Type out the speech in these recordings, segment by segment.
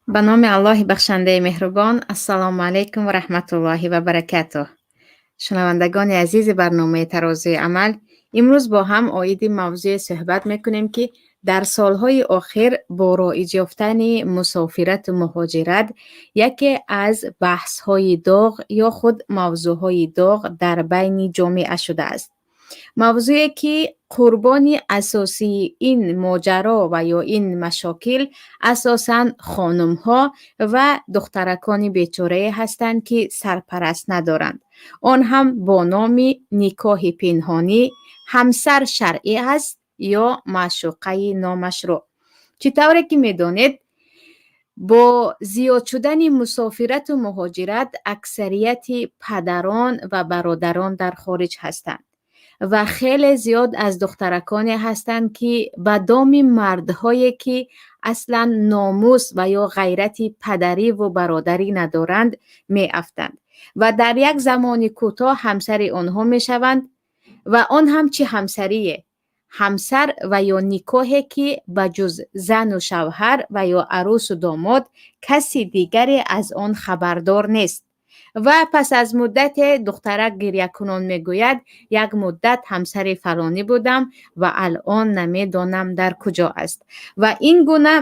Ба номи Аллоҳи бахшандаи меҳрубон. Ассалому алайкум ва раҳматуллоҳи ва баракатуҳ. Шунавандагони азизи барномаи «Тарозуи амал», имрӯз бо ҳам оиди мавзӯе суҳбат мекунем, ки дар солҳои охир бо роиҷ ёфтани мусофирату муҳоҷират яке аз баҳсҳои доғ ё худ мавзӯъҳои доғ дар байни ҷомеа шудааст. Мавзӯе, ки қурбони асосии ин моҷаро ва ё ин машокил асосан хонумҳо ва духтаракони бечорае ҳастанд, ки сарпараст надоранд. Он ҳам бо номи никоҳи пинҳонӣ: ҳамсар шаръӣ аст ё маъшуқаи номашрӯъ? Чӣ тавре ки медонед, бо зиёд шудани мусофирату муҳоҷират аксарияти падарон ва бародарон дар хориҷ ҳастанд ва хеле зиёд аз духтараконе ҳастанд, ки ба доми мардҳое, ки аслан номус ва ё ғайрати падариву бародарӣ надоранд, меафтанд ва дар як замони кӯтоҳ ҳамсари онҳо мешаванд. Ва он ҳам чӣ ҳамсарие? Ҳамсар ва ё никоҳе, ки ба ҷуз зану шавҳар ва ё арӯсу домод каси дигаре аз он хабардор нест. Ва пас аз муддате духтарак гирякунон мегӯяд: «Як муддат ҳамсари фалонӣ будам ва алъон намедонам дар куҷо аст». Ва ин гуна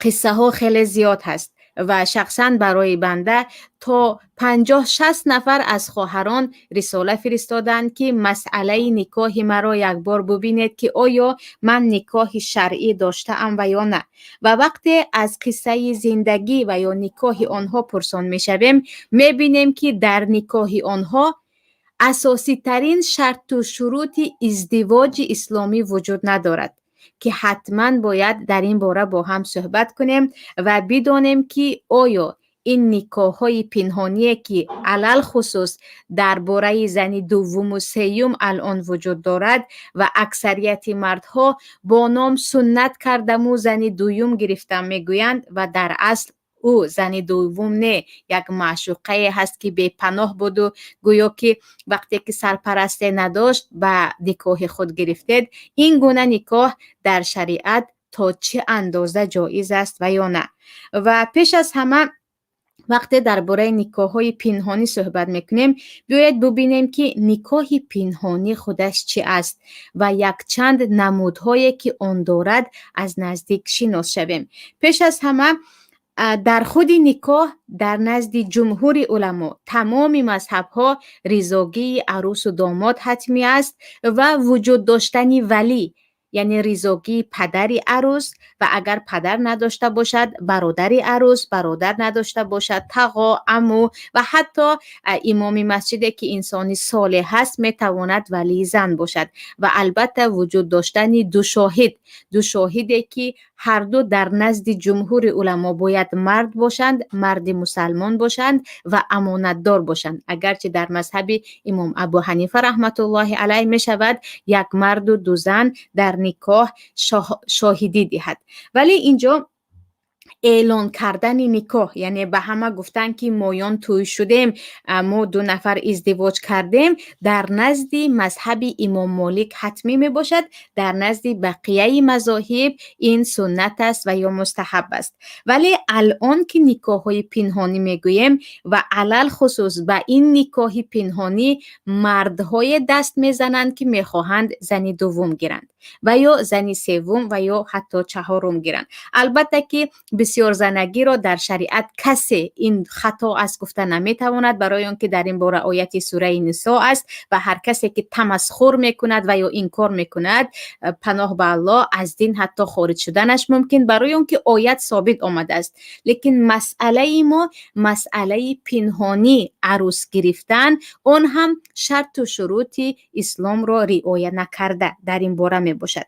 қиссаҳо хеле зиёд ҳаст ва шахсан барои банда то 50-60 нафар аз хоҳарон рисола фиристоданд, ки масъалаи никоҳи маро якбор бубинед, ки оё ман никоҳи шаръӣ доштаам ва ё на. Ва вақте аз қиссаи зиндагӣ ва ё никоҳи онҳо пурсон мешавем, мебинем, ки дар никоҳи онҳо асоситарин шарту шурути издивоҷи исломӣ вуҷуд надорад, ки ҳатман бояд дар ин бора бо ҳам суҳбат кунем ва бидонем, ки оё ин никоҳҳои пинҳоние, ки алалхусус дар бораи зани дуввуму сеюм алъон вуҷуд дорад ва аксарияти мардҳо бо ном суннат кардаму зани дуюм гирифтам мегӯянд, ва дар асл ӯ зани дуввум не, як маъшуқае ҳаст, ки бепаноҳ буду гӯё ки вақте ки сарпарасте надошт, ба никоҳи худ гирифтед, ин гуна никоҳ дар шариат то чӣ андоза ҷоиз аст ва ё на? Ва пеш аз ҳама, вақте дар бораи никоҳҳои пинҳонӣ суҳбат мекунем, биёед бубинем, ки никоҳи пинҳонӣ худаш чӣ аст ва якчанд намудҳое, ки он дорад, аз наздик шинос шавем. Пеш аз ҳама, дар худи никоҳ дар назди ҷумҳури уламо, тамоми мазҳабҳо, ризогии арӯсу домод ҳатмӣ аст ва вуҷуд доштани валӣ, яъне ризогии падари арӯс, ва агар падар надошта бошад, бародари арӯс, бародар надошта бошад, тағо, аму ва ҳатто имоми масҷиде, ки инсони солеҳ ҳаст, метавонад валии зан бошад. Ва албатта вуҷуд доштани ду шоҳид, ду шоҳиде, ки ҳарду дар назди ҷумҳури уламо бояд мард бошанд, марди мусалмон бошанд ва амонатдор бошанд. Агарчи дар мазҳаби имом Абу Ҳанифа раҳматуллоҳи алайҳ мешавад як марду ду зан дар никоҳ шоҳидӣ диҳад, вале инҷо эълон кардани никоҳ, яъне ба ҳама гуфтан, ки моён тӯй шудем, мо ду нафар издивоҷ кардем, дар назди мазҳаби имом Молик ҳатмӣ мебошад. Дар назди бақияи мазоҳиб ин суннат аст ва ё мустаҳаб аст. Вале алъон ки никоҳҳои пинҳонӣ мегӯем ва алалхусус ба ин никоҳи пинҳонӣ мардҳое даст мезананд, ки мехоҳанд зани дуввум гиранд ва ё зани севум ва ё ҳатто чаҳорум гиранд. Албатта ки бисёрзанагиро дар шариат касе ин хато аст гуфта наметавонад, барои он ки дар ин бора ояти сураи Нисо аст ва ҳар касе ки тамасхур мекунад ва ё инкор мекунад, паноҳ ба Аллоҳ, аз дин ҳатто хориҷ шуданаш мумкин, барои он ки оят собит омадааст. Лекин масъалаи мо масъалаи пинҳонӣ арӯс гирифтан, он ҳам шарту шурути исломро риоя накарда, дар ин бора мебошад.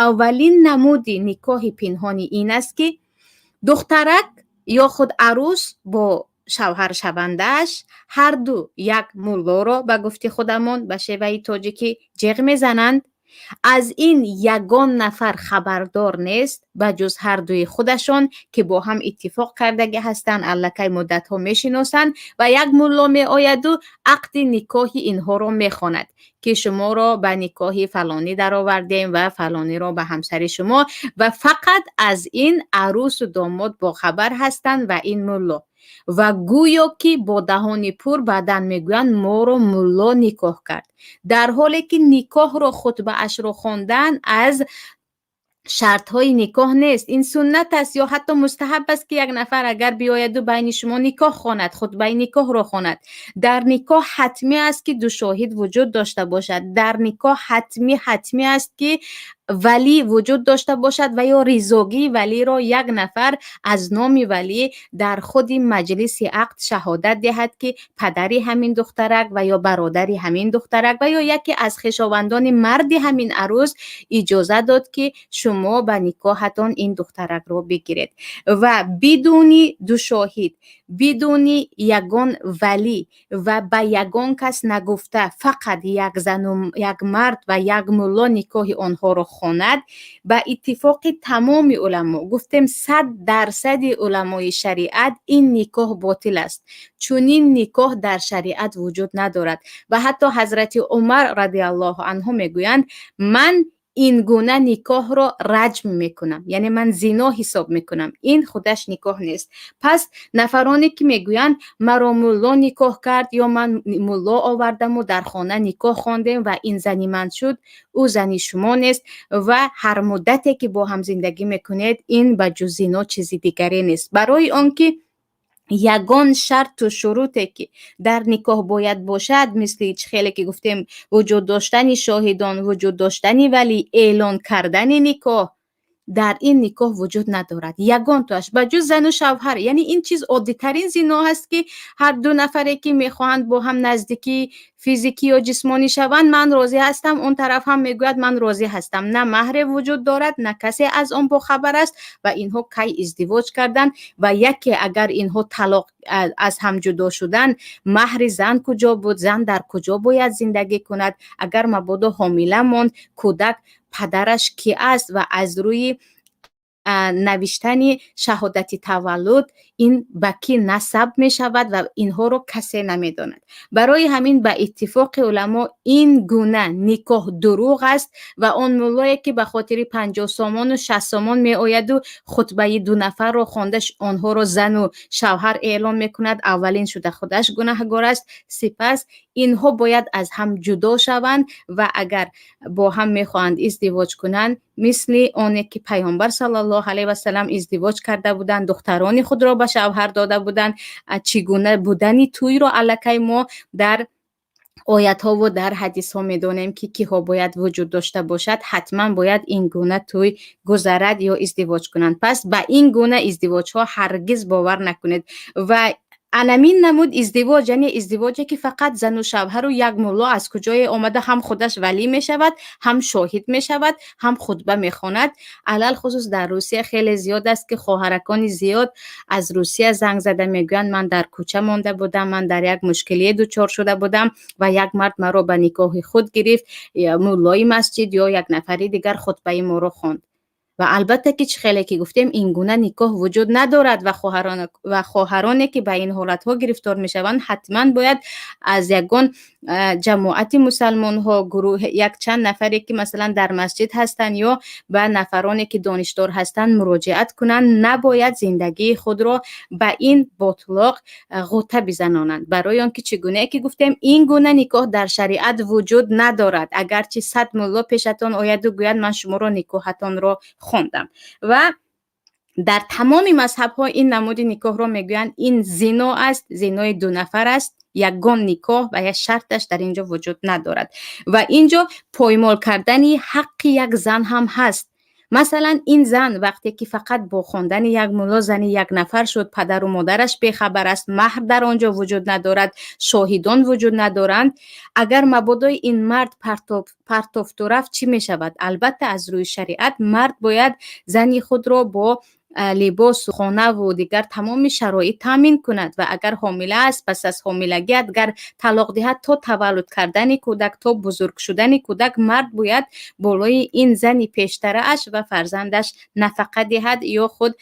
Аввалин намуди никоҳи пинҳонӣ ин аст, ки духтарак ё худ арӯс бо шавҳаршавандааш ҳарду як муллоро, ба гуфти худамон, ба шеваи тоҷикӣ, ҷеғ мезананд. Аз ин ягон нафар хабардор нест, ба ҷуз ҳардуи худашон, ки бо ҳам иттифоқ кардагӣ ҳастанд, аллакай муддатҳо мешиносанд. Ва як мулло меояду ақди никоҳи инҳоро мехонад, ки шуморо ба никоҳи фалонӣ даровардем ва фалониро ба ҳамсари шумо. Ва фақат аз ин арӯсу домод бохабар ҳастанд ва ин мулло. Ва гӯё ки бо даҳони пур баъдан мегӯянд: «Моро мулло никоҳ кард», дар ҳоле ки никоҳро хутбаашро хондан аз шартҳои никоҳ нест. Ин суннат аст ё ҳатто мустаҳаб аст, ки як нафар агар биояду байни шумо никоҳ хонад, хутбаи никоҳро хонад. Дар никоҳ ҳатмӣ аст, ки ду шоҳид вуҷуд дошта бошад. Дар никоҳ ҳатмӣ аст, ки валӣ вуҷуд дошта бошад ва ё ризогии валиро як нафар аз номи валӣ дар худи маҷлиси ақд шаҳодат диҳад, ки падари ҳамин духтарак ва ё бародари ҳамин духтарак ва ё яке аз хешовандони марди ҳамин арӯс иҷоза дод, ки шумо ба никоҳатон ин духтаракро бигиред. Ва бидуни ду шоҳид, бидуни ягон валӣ ва ба ягон кас нагуфта, фақат як зану як мард ва як мулло никоҳи онҳоро хонад, ба иттифоқи тамоми уламо, гуфтем, 100 дарсади уламои шариат, ин никоҳ ботил аст. Чунин никоҳ дар шариат вуҷуд надорад. Ва ҳатто ҳазрати Умар радиаллоҳу анҳу мегӯянд: «Ман ин гуна никоҳро раҷм мекунам, яъне ман зино ҳисоб мекунам, ин худаш никоҳ нест». Пас нафароне ки мегӯянд: «Маро мулло никоҳ кард» ё «Ман мулло овардаму дар хона никоҳ хондем ва ин зани ман шуд», ӯ зани шумо нест. Ва ҳар муддате ки бо ҳам зиндагӣ мекунед, ин ба ҷуз зино чизи дигаре нест, барои он ки ягон шарту шуруте ки дар никоҳ бояд бошад, мисли чӣ хеле ки гуфтем, вуҷуд доштани шоҳидон, вуҷуд доштани валӣ, эълон кардани никоҳ, дар ин никоҳ вуҷуд надорад ягон тоаш, ба ҷуз зану шавҳар. Яъне ин чиз оддитарин зино ҳаст, ки ҳар ду нафаре ки мехоҳанд бо ҳам наздикии физикӣ ё ҷисмонӣ шаванд, «Ман розӣ ҳастам», он тараф ҳам мегӯяд: «Ман розӣ ҳастам». На маҳре вуҷуд дорад, на касе аз он бохабар аст. Ва инҳо кай издивоҷ карданд? Ва яке агар инҳо талоқ, аз ҳам ҷудо шуданд, маҳри зан куҷо буд? Зан дар куҷо бояд зиндагӣ кунад? Агар мабодо ҳомила монд, кӯдак падараш кӣ аст? Ва аз рӯи навиштани шаҳодати таваллуд ин ба кӣ насаб мешавад? Ва инҳоро касе намедонад. Барои ҳамин, ба иттифоқи уламо, ин гуна никоҳ дурӯғ аст. Ва он муллое ки ба хотири 50 сомону 60 сомон меояду хутбаи ду нафарро хонда, онҳоро зану шавҳар эълон мекунад, аввалин шуда худаш гунаҳгор аст. Сипас инҳо бояд аз ҳам ҷудо шаванд ва агар бо ҳам мехоҳанд издивоҷ кунанд, мисли оне ки Пайғамбар саллаллоҳу алайҳи васалам издивоҷ карда буданд, духтарони худро ба шавҳар дода буданд, чӣ гуна будани тӯйро аллакай мо дар оятҳову дар ҳадисҳо медонем, ки киҳо бояд вуҷуд дошта бошад, ҳатман бояд ин гуна тӯй гузарад ё издивоҷ кунанд. Пас ба ин гуна издивоҷҳо ҳаргиз бовар накунед. Ва анамин намуд издивоҷ, яъне издивоҷе ки фақат зану шавҳару як мулло аз куҷое омада, ҳам худаш валӣ мешавад, ҳам шоҳид мешавад, ҳам хутба мехонад. Алалхусус дар Русия хеле зиёд аст, ки хоҳаракони зиёд аз Русия занг зада мегӯянд: «Ман дар кӯча монда будам, ман дар як мушкилие дучор шуда будам ва як мард маро ба никоҳи худ гирифт, муллои масҷид ё як нафари дигар хутбаи моро хонд». Ва албатта ки, чӣ хеле ки гуфтем, ин гуна никоҳ вуҷуд надорад. Ва хоҳароне ки ба ин ҳолатҳо гирифтор мешаванд, ҳатман бояд аз ягон ҷамоати мусалмонҳо, гурӯҳ, якчанд нафаре ки масалан дар масҷид ҳастанд ё ба нафароне ки донишдор ҳастанд муроҷиат кунанд. Набояд зиндагии худро ба ин ботлоқ ғӯта бизанонанд, барои он ки, чӣ гунае ки гуфтем, ин гуна никоҳ дар шариат вуҷуд надорад, агарчи 100 мулло пешатон ояду гӯяд: «Ман шуморо никоҳатонро хондам». Ва дар тамоми мазҳабҳо ин намуди никоҳро мегӯянд, ин зино аст, зинои ду нафар аст. Ягон никоҳ ва як шарташ дар ин ҷо вуҷуд надорад. Ва ин ҷо поймол кардани ҳаққи як зан ҳам ҳаст. Масалан, ин зан вақте ки фақат бо хондани як мулло зани як нафар шуд, падару модараш бехабар аст, маҳр дар он ҷо вуҷуд надорад, шоҳидон вуҷуд надоранд, агар мабодои ин мард партофту рафт, чӣ мешавад? Албатта, аз рӯи шариат мард бояд зани худро бо Либосу хонаву дигар тамоми шароит таъмин кунад. Ва агар ҳомила аст, пас аз ҳомилагӣ агар талоқ диҳад, то таваллуд кардани кӯдак, то бузург шудани кӯдак мард бояд болои ин зани пештарааш ва фарзандаш нафақа диҳад ё худ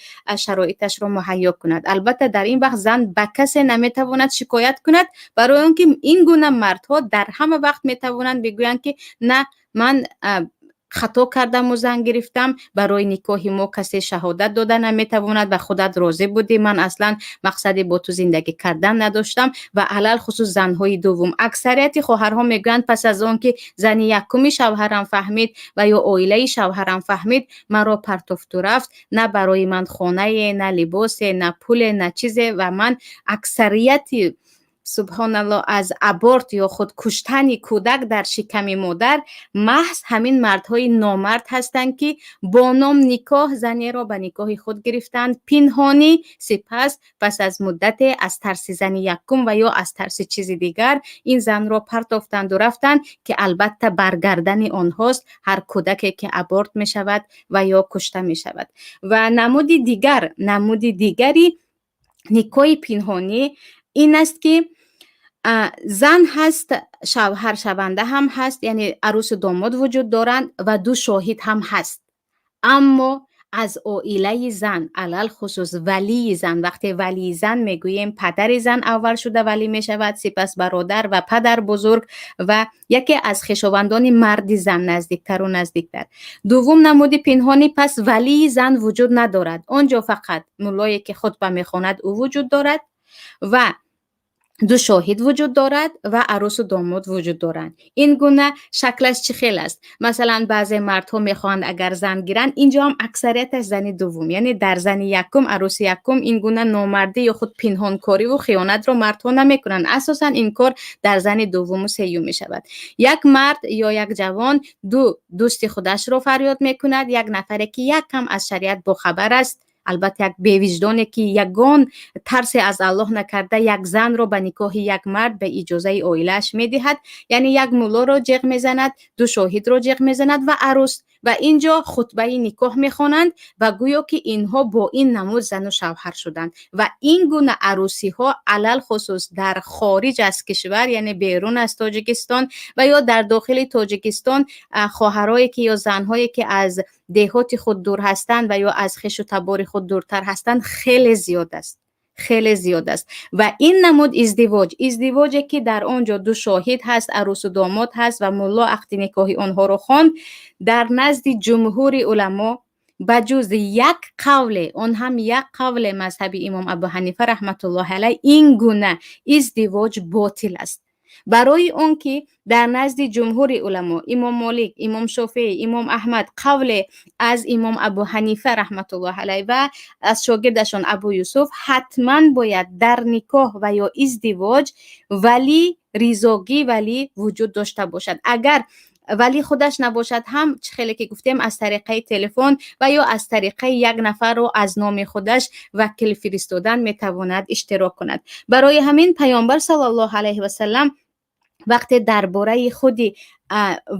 шароиташро муҳайё кунад. Албатта, дар ин вақт зан ба касе наметавонад шикоят кунад, барои он ки ин гуна мардҳо дар ҳама вақт метавонанд бигӯянд, ки на, ман хато кардаму зан гирифтам, барои никоҳи мо касе шаҳодат дода наметавонад ва худат розӣ будӣ, ман аслан мақсади бо ту зиндагӣ кардан надоштам. Ва алалхусус занҳои дуввум, аксарияти хоҳарҳо мегӯянд, пас аз он ки зани якуми шавҳарам фаҳмид ва ё оилаи шавҳарам фаҳмид, маро партофту рафт, на барои ман хонае, на либосе, на пуле, на чизе. Ва ман аксарияти, субҳоналло, аз аборт ё худ куштани кӯдак дар шиками модар маҳз ҳамин мардҳои номард ҳастанд, ки бо ном никоҳ занеро ба никоҳи худ гирифтанд пинҳонӣ, сипас пас аз муддате аз тарси зани якум ва ё аз тарси чизи дигар ин занро партофтанду рафтанд, ки албатта бар гардани онҳост ҳар кӯдаке, ки аборт мешавад ва ё кушта мешавад. Ва намуди дигари никоҳи пинҳонӣ ин аст, ки зан ҳаст, шавҳаршаванда ҳам ҳаст, яъне арӯсу домод вуҷуд доранд ва ду шоҳид ҳам ҳаст, аммо аз оилаи зан, алалхусус валии зан. Вақте валии зан мегӯем, падари зан аввал шуда валӣ мешавад, сипас бародар ва падар бузург ва яке аз хешовандони марди зан, наздиктару наздиктар. Дуввум намуди пинҳонӣ, пас валии зан вуҷуд надорад. Он ҷо фақат муллое, ки хутба мехонад, ӯ вуҷуд дорад ва ду шоҳид вуҷуд дорад ва арӯсу домод вуҷуд доранд. Ин гуна шаклаш чӣ хел аст? Масалан, баъзе мардҳо мехоҳанд, агар зан гиранд, инҷо ҳам аксарияташ зани дуввум, яъне дар зани якум, арӯси якум ин гуна номардӣ ё худ пинҳонкориву хиёнатро мардҳо намекунанд. Асосан ин кор дар зани дуввуму сеюм мешавад. Як мард ё як ҷавон ду дӯсти худашро фарёд мекунад, як нафаре, ки як кам аз шариат бохабар аст, албатта як бевиҷдоне, ки ягон тарсе аз Аллоҳ накарда, як занро ба никоҳи як мард ба иҷозаи оилааш медиҳад. Яъне як муллоро ҷеғ мезанад, ду шоҳидро ҷеғ мезанад ва арӯс, ва ин ҷо хутбаи никоҳ мехонанд ва гӯё ки инҳо бо ин намуд зану шавҳар шуданд. Ва ин гуна арӯсиҳо алалхусус дар хориҷ аз кишвар, яъне берун аз Тоҷикистон ва ё дар дохили Тоҷикистон, хоҳарое ки ё занҳое, ки аз деҳоти худ дур ҳастанд ва ё аз хешу табори худ дуртар ҳастанд, хеле зиёд аст, хеле зиёд аст. Ва ин намуд издивоҷ, издивоҷе, ки дар он ҷо ду шоҳид ҳаст, арӯсу домод ҳаст ва мулло ақди никоҳи онҳоро хонд, дар назди ҷумҳури уламо, ба ҷуз як қавле, он ҳам як қавле мазҳаби имом Абу Ҳанифа раҳматуллоҳи алайҳ, ин гуна издивоҷ ботил аст. Барои он ки дар назди ҷумҳури уламо, имом Молик, имом Шофеӣ, имом Аҳмад, қавле аз имом Абу Ҳанифа раҳматуллоҳ алайҳ ва аз шогирдашон Абу Юсуф, ҳатман бояд дар никоҳ ва ё издивоҷ валӣ, ризогӣ валӣ вуҷуд дошта бошад. Агар валӣ худаш набошад ҳам, чӣ хеле ки гуфтем, аз тариқаи телефон ва ё аз тариқаи як нафарро аз номи худаш вакил фиристодан метавонад иштирок кунад. Барои ҳамин Паёмбар саллаллоҳу алайҳи васалам вақте дар бораи худи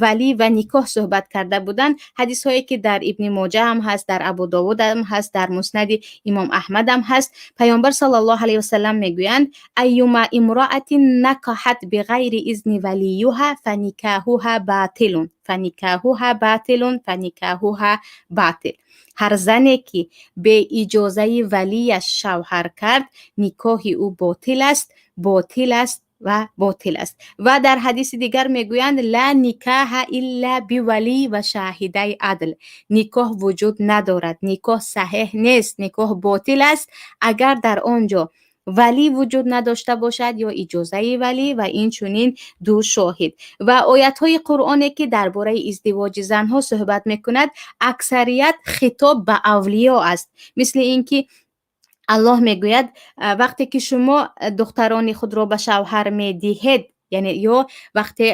валӣ ва никоҳ суҳбат карда буданд, ҳадисҳое, ки дар Ибни Моҷа ҳам ҳаст, дар Абу Довуд ҳам ҳаст, дар Муснади имом Аҳмад ҳам ҳаст, Паёмбар саллаллоҳу алайҳи васалам мегӯянд: "أيما امرأة نكحت بغير إذن وليها فنكاحها باطل، فنكاحها باطل، فنكاحها باطل." Ҳар зане, ки бе иҷозаи валияш шавҳар кард, никоҳи ӯ ботил аст, ботил аст ва ботил аст. Ва дар ҳадиси дигар мегӯянд: "لا نكاح إلا بولي وشاهدي عدل." Никоҳ вуҷуд надорад, никоҳ саҳеҳ нест, никоҳ ботил аст, агар дар он ҷо валӣ вуҷуд надошта бошад ё иҷозаи валӣ ва инчунин ду шоҳид. Ва оятҳои Қуръоне, ки дар бораи издивоҷи занҳо суҳбат мекунад, аксарият хитоб ба авлиё аст. Мисли ин ки Аллоҳ мегӯяд: вақте ки шумо духтарони худро ба шавҳар медиҳед, яъне ё вақте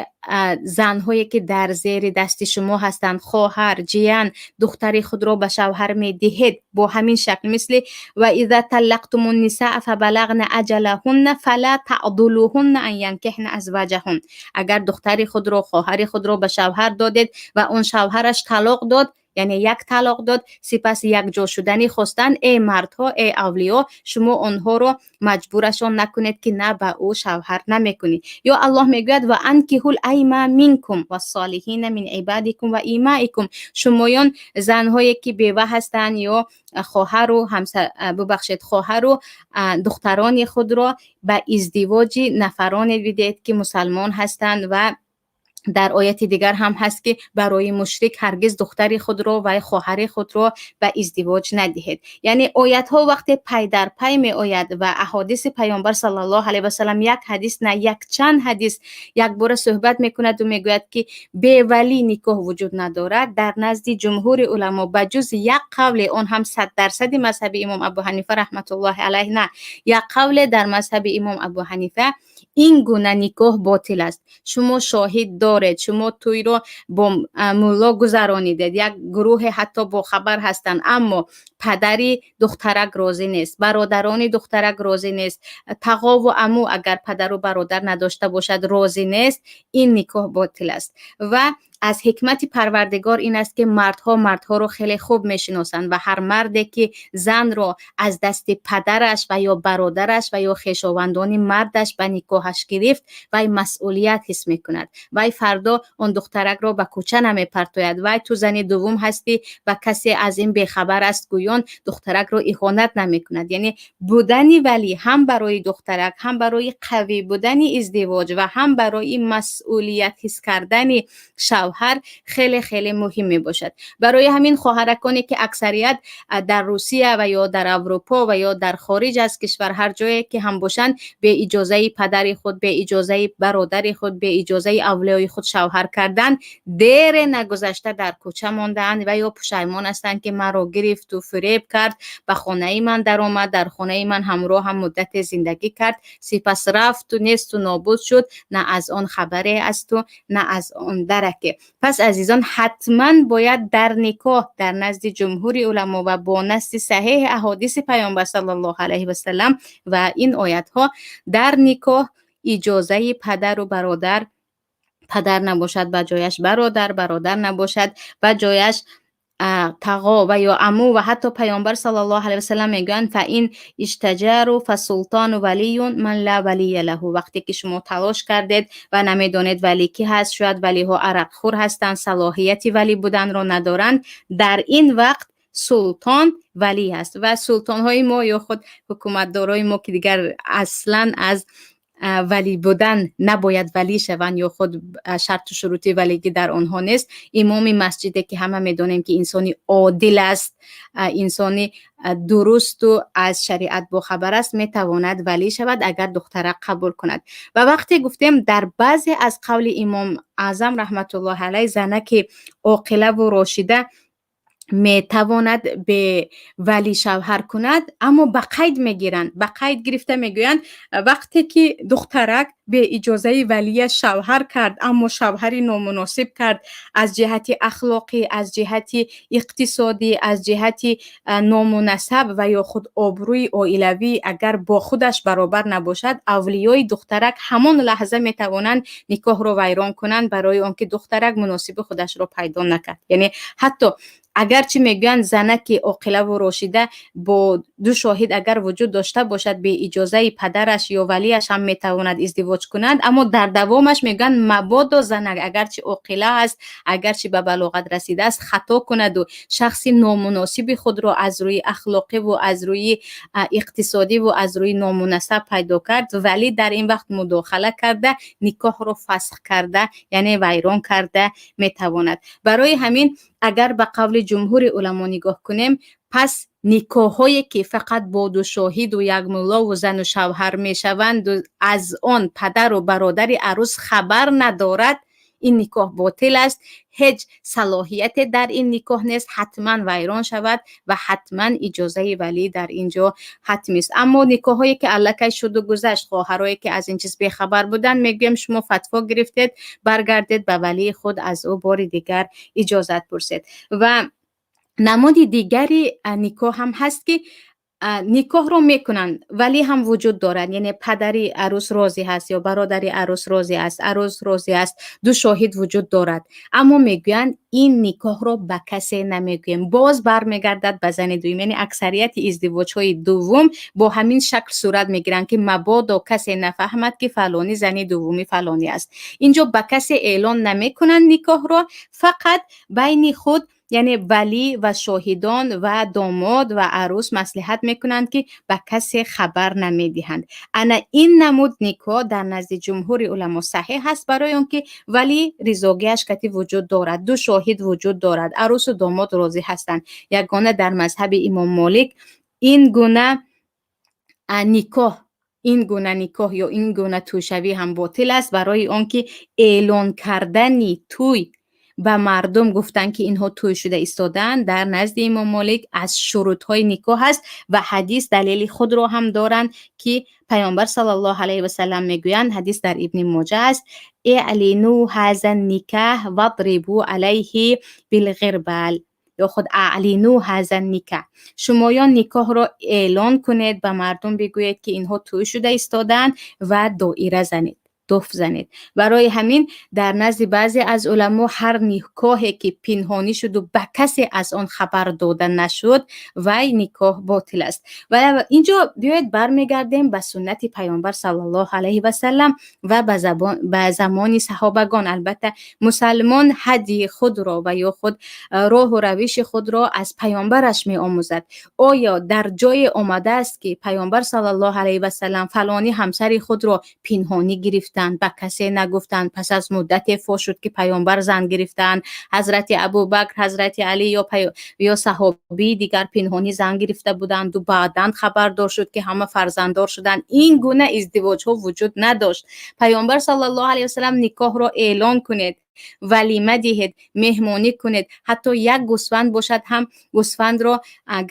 занҳое, ки дар зери дасти шумо ҳастанд, хоҳар, ҷиян, духтари худро ба шавҳар медиҳед, бо ҳамин шакл, мисли وإذا طلقتم النساء فبلغن أجلهن فلا تعضلوهن أن ينكحن أزواجهن. Агар духтари худро, хоҳари худро ба шавҳар додед ва он шавҳараш талоқ дод. Яъне як талоқ дод, сипас якҷо шуданӣ хостанд. Эй мардҳо, эй авлиё, шумо онҳоро маҷбурашон накунед, ки на, ба ӯ шавҳар намекунӣ. Ё Аллоҳ мегӯяд: ва анкиҳул айма минкум вассолиҳина мин ибадикум ва имаикум. Шумоён занҳое ки бева ҳастанд ё хоҳару ҳамсар, бубахшед, хоҳару духтарони худро ба издивоҷи нафароне бидиҳед, ки мусалмон ҳастанд. Ва дар ояти дигар ҳам ҳаст, ки барои мушрик ҳаргиз духтари худро ва хоҳари худро ба издивоҷ надиҳед. Яъне оятҳо вақте пай дар пай меояд ва аҳодиси Паёмбар саллаллоҳу алайҳи васалам, як ҳадис на, якчанд ҳадис якбора суҳбат мекунаду мегӯяд, ки бевалӣ никоҳ вуҷуд надорад, дар назди ҷумҳури уламо, ба ҷуз як қавле, он ҳам 100 дарсади мазҳаби имом Абу Ҳанифа раҳматуллоҳи алайҳ на, як қавле дар мазҳаби имом Абу Ҳанифа, ин гуна никоҳ ботил аст. Шумо шоҳид доред, шумо тӯйро бо мулло гузаронидед, як гурӯҳе ҳатто бохабар ҳастанд, аммо падари духтарак розӣ нест, бародарони духтарак розӣ нест, тағову аму, агар падару бародар надошта бошад, розӣ нест, ин никоҳ ботил аст. Ва аз ҳикмати Парвардигор ин аст, ки мардҳо мардҳоро хеле хуб мешиносанд ва ҳар марде ки занро аз дасти падараш ва ё бародараш ва ё хешовандони мардаш ба никоҳаш гирифт, вай масъулият ҳис мекунад. Вай фардо он духтаракро ба кӯча намепартояд. Вай ту зани дуввум ҳастӣ ва касе аз ин бехабар аст гӯён, духтаракро иҳонат намекунад. Яъне будани валӣ ҳам барои духтарак, ҳам барои қавӣ будани издивоҷ ва ҳам барои масъулият ҳис кардани шавҳар хеле хеле муҳим мебошад. Барои ҳамин хоҳараконе ки аксарият дар Русия ва ё дар Аврупо ва ё дар хориҷ аз кишвар, ҳар ҷое ки ҳам бошанд, бе иҷозаи падари худ, бе иҷозаи бародари худ, бе иҷозаи авлиёи худ шавҳар кардан, дере нагузашта дар кӯча мондаанд ва ё пушаймон ҳастанд, ки маро гирифту фиреб кард, ба хонаи ман даромад, дар хонаи ман ҳамроҳам муддате зиндагӣ кард, сипас рафту несту нобуд шуд, на аз он хабаре асту, на аз он дараке. Пас, азизон, ҳатман бояд дар никоҳ дар назди ҷумҳури уламо ва бо насси саҳеҳи аҳодиси Паёмбар саллаллоҳу алайҳи васалам ва ин оятҳо дар никоҳ иҷозаи падару бародар, падар набошад, ба ҷояш бародар, бародар набошад, ба ҷояш тағо ва ё аму. Ва ҳатто Паёмбар саллаллоҳу алайҳи васалам мегӯянд: фаин иштаҷару фасултону валиюн ман ла валия лаҳу. Вақте ки шумо талош кардед ва намедонед валӣ кӣ ҳаст, шояд валиҳо арақхӯр ҳастанд, салоҳияти валӣ буданро надоранд, дар ин вақт султон валӣ аст. Ва султонҳои мо ё худ ҳукуматдорои мо, ки дигар аслан аз валӣ будан набояд валӣ шаванд ё худ шарту шурути валигӣ дар онҳо нест, имоми масҷиде, ки ҳама медонем, ки инсони одил аст, инсони дурусту аз шариат бохабар аст, метавонад валӣ шавад, агар духтарак қабул кунад. Ва вақте гуфтем, дар баъзе аз қавли имом Аъзам раҳматуллоҳи алайҳ, занаки оқилаву рошида метавонад бе валӣ шавҳар кунад, аммо ба қайд мегиранд, ба қайд гирифта мегӯянд: вақте ки духтарак бе иҷозаи валияш шавҳар кард, аммо шавҳари номуносиб кард аз ҷиҳати ахлоқӣ, аз ҷиҳати иқтисодӣ, аз ҷиҳати номунасаб ва ё худ обрӯи оилавӣ агар бо худаш баробар набошад, авлиёи духтарак ҳамон лаҳза метавонанд никоҳро вайрон кунанд, барои он ки духтарак муносиби худашро пайдо накард. Яъне ҳатто агарчи мегӯянд, занаки оқилаву рошида бо ду шоҳид агар вуҷуд дошта бошад, бе иҷозаи падараш ё валияш ҳам метавонад издивоҷ кунад, аммо дар давомаш мегӯянд: мабодо занак, агарчи оқила аст, агарчи ба балоғат расидааст, хато кунаду шахси номуносиби худро аз рӯи ахлоқиву аз рӯи иқтисодиву аз рӯи номунасаб пайдо кард, валӣ дар ин вақт мудохала карда, никоҳро фасх карда, яъне вайрон карда метавонад. Барои ҳамин, агар ба қавли ҷумҳури уламо нигоҳ кунем, пас никоҳҳое ки фақат бо ду шоҳиду як муллову зану шавҳар мешаванду аз он падару бародари арӯс хабар надорад, ин никоҳ ботил аст. Ҳеҷ салоҳияте дар ин никоҳ нест, ҳатман вайрон шавад ва ҳатман иҷозаи валӣ дар ин ҷо ҳатмист. Аммо никоҳҳое ки аллакай шуду гузашт, хоҳарое ки аз ин чиз бехабар буданд, мегӯем: шумо фатво гирифтед, баргардед ба валии худ, аз ӯ бори дигар иҷозат пурсед. Ва намуди дигари никоҳ ҳам ҳаст, ки Никоҳро мекунанд, валӣ ҳам вуҷуд дорад, яъне падари арӯс розӣ ҳаст ё бародари арӯс розӣ аст, арӯс розӣ аст, ду шоҳид вуҷуд дорад, аммо мегӯянд, ин никоҳро ба касе намегӯем. Боз бармегардад ба зани дуюм, яъне аксарияти издивоҷҳои дуввум бо ҳамин шакл сурат мегиранд, ки мабодо касе нафаҳмад, ки фалонӣ зани дуввуми фалонӣ аст. Инҷо ба касе эълон намекунанд никоҳро, фақат байни худ, яъне валӣ ва шоҳидон ва домод ва арӯс маслиҳат мекунанд, ки ба касе хабар намедиҳанд. Ана ин намуд никоҳ дар назди ҷумҳури уламо саҳеҳ ҳаст, барои он ки валӣ ризогиаш кати вуҷуд дорад, ду шоҳид вуҷуд дорад, арӯсу домод розӣ ҳастанд. Ягона дар мазҳаби Имом Молик ин гуна никоҳ ё ин гуна тӯйшавӣ ҳам ботил аст, барои он ки эълон кардани тӯй ба мардум, гуфтанд, ки инҳо тӯй шуда истодаанд, дар назди Имом Молик аз шурутҳои никоҳ аст. Ва ҳадис далели худро ҳам доранд, ки Паёмбар саллаллоҳу алайҳи васаллам мегӯянд, ҳадис дар Ибни Моҷа аст: "اعلنوا هذا النكاح واضربوا عليه بالغربال" ё худ "أعلنوا هذا النكاح", шумоён никоҳро эълон кунед, ба мардум бигӯед, ки инҳо тӯй шуда истодаанд, ва доира занед, дуф занед. Барои ҳамин дар назди баъзе аз уламо ҳар никоҳе, ки пинҳонӣ шуду ба касе аз он хабар дода нашуд, вай никоҳ ботил аст. Ва инҷо биёед бармегардем ба суннати Паёмбар саллаллоҳу алайҳи васаллам ва ба замони саҳобагон. Албатта, мусалмон ҳадии худро ва ё худ роҳу равиши худро аз паёмбараш меомӯзад. Оё дар ҷое омадааст, ки Паёмбар саллаллоҳу алайҳи васаллам фалонӣ ҳамсари худро пинҳонӣ гирифтанд, ба касе нагуфтанд, пас аз муддате фош шуд, ки Паёмбар зан гирифтанд, ҳазрати Абубакр, ҳазрати Алӣ ё саҳобии дигар пинҳонӣ зан гирифта буданду баъдан хабардор шуд, ки ҳама фарзанддор шуданд? Ин гуна издивоҷҳо вуҷуд надошт. Паёмбар саллаллоҳу алайҳи васаллам никоҳро эълон кунед, валима диҳед, меҳмонӣ кунед, ҳатто як гӯсфанд бошад ҳам, гӯсфандро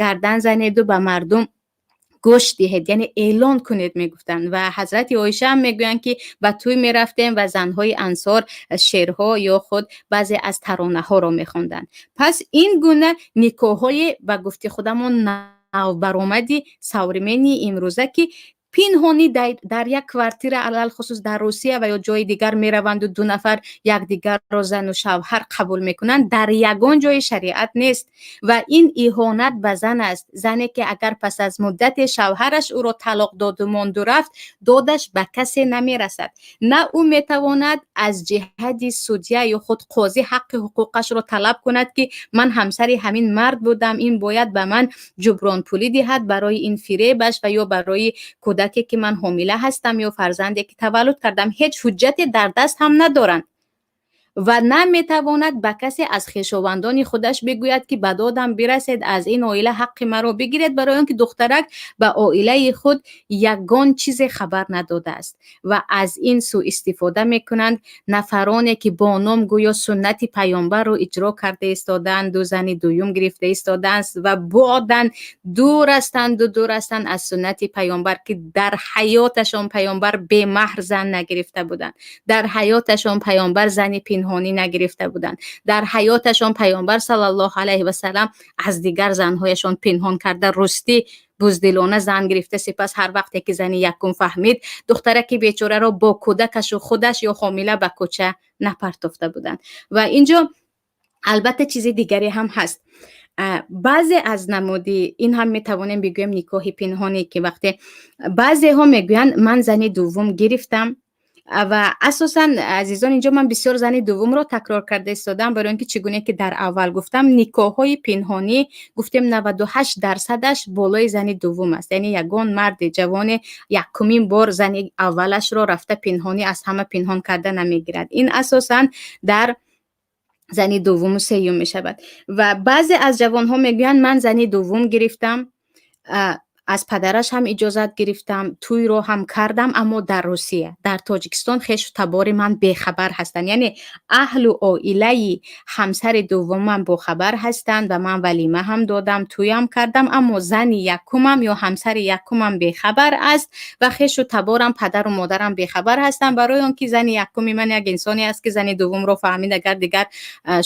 гардан занеду ба мардум гӯшт диҳед, яъне эълон кунед, мегуфтанд. Ва ҳазрати Оиша ҳам мегӯянд, ки ба тӯй мерафтем ва занҳои ансор шеърҳо ё худ баъзе аз таронаҳоро мехонданд. Пас ин гуна никоҳҳое, ба гуфти худамон, навбаромади современный имрӯза, ки пинҳонӣ дар як квартира, алалхусус дар Русия ва ё ҷои дигар, мераванду ду нафар якдигарро зану шавҳар қабул мекунанд, дар ягон ҷои шариат нест ва ин иҳонат ба зан аст. Зане, ки агар пас аз муддате шавҳараш ӯро талоқ доду монду рафт, додаш ба касе намерасад. На ӯ метавонад аз ҷиҳати судья ё худ қозӣ ҳаққи ҳуқуқашро талаб кунад, ки ман ҳамсари ҳамин мард будам, ин бояд ба ман ҷубронпулӣ диҳад барои ин фиребаш ва ё барои кӯдаке, ки ман ҳомила ҳастам, ё фарзанде, ки таваллуд кардам. Ҳеҷ ҳуҷҷате дар даст ҳам надоранд ва наметавонад ба касе аз хешовандони худаш бигӯяд, ки ба додам бирасед, аз ин оила ҳаққи маро бигиред, барои он ки духтарак ба оилаи худ ягон чизе хабар надодааст. Ва аз ин сӯистифода мекунанд нафароне, ки бо ном гӯё суннати паёмбарро иҷро карда истодаанд, ду зани дуюм гирифта истодаанд ва бодан дур ҳастанду дур ҳастанд аз суннати паёмбар, ки дар ҳаёташон паёмбар бемаҳр зан нагирифта буданд, дар ҳаёташон паёмбар зани пинҳонӣ нагирифта буданд, дар ҳаёташон паёмбар саллаллоҳу алайҳи васаллам аз дигар занҳояшон пинҳон карда, рустӣ буздилона зан гирифта, сипас ҳар вақте ки зани якум фаҳмид, духтараки бечораро бо кӯдакашу худаш ё ҳомила ба кӯча напартофта буданд. Ва инҷо албатта чизи дигаре ҳам ҳаст. Баъзе аз намуди ин ҳам метавонем бигӯем никоҳи пинҳонӣ, ки вақте баъзеҳо мегӯянд, ман зани дуввум гирифтам. Ва асосан, азизон, инҷо ман бисёр зани дуввумро такрор карда истодам, барои он ки чӣ гуне ки дар аввал гуфтам, никоҳҳои пинҳонӣ, гуфтем, 98 дарсадаш болои зани дуввум аст. Яъне ягон марди ҷавоне якумин бор зани аввалашро рафта пинҳонӣ аз ҳама пинҳон карда намегирад. Ин асосан дар зани дуввуму сеюм мешавад. Ва баъзе аз ҷавонҳо мегӯянд, ман зани дуввум гирифтам, аз падараш ҳам иҷозат гирифтам, тӯйро ҳам кардам, аммо дар Русия, дар Тоҷикистон хешу табори ман бехабар ҳастанд, яъне аҳлу оилаи ҳамсари дуввумам бохабар ҳастанд ва ман валима ҳам додам, тӯям кардам, аммо зани якумам ё ҳамсари якумам бехабар аст ва хешу таборам, падару модарам бехабар ҳастанд, барои он ки зани якуми ман як инсоне аст, ки зани дуввумро фаҳмид, агар дигар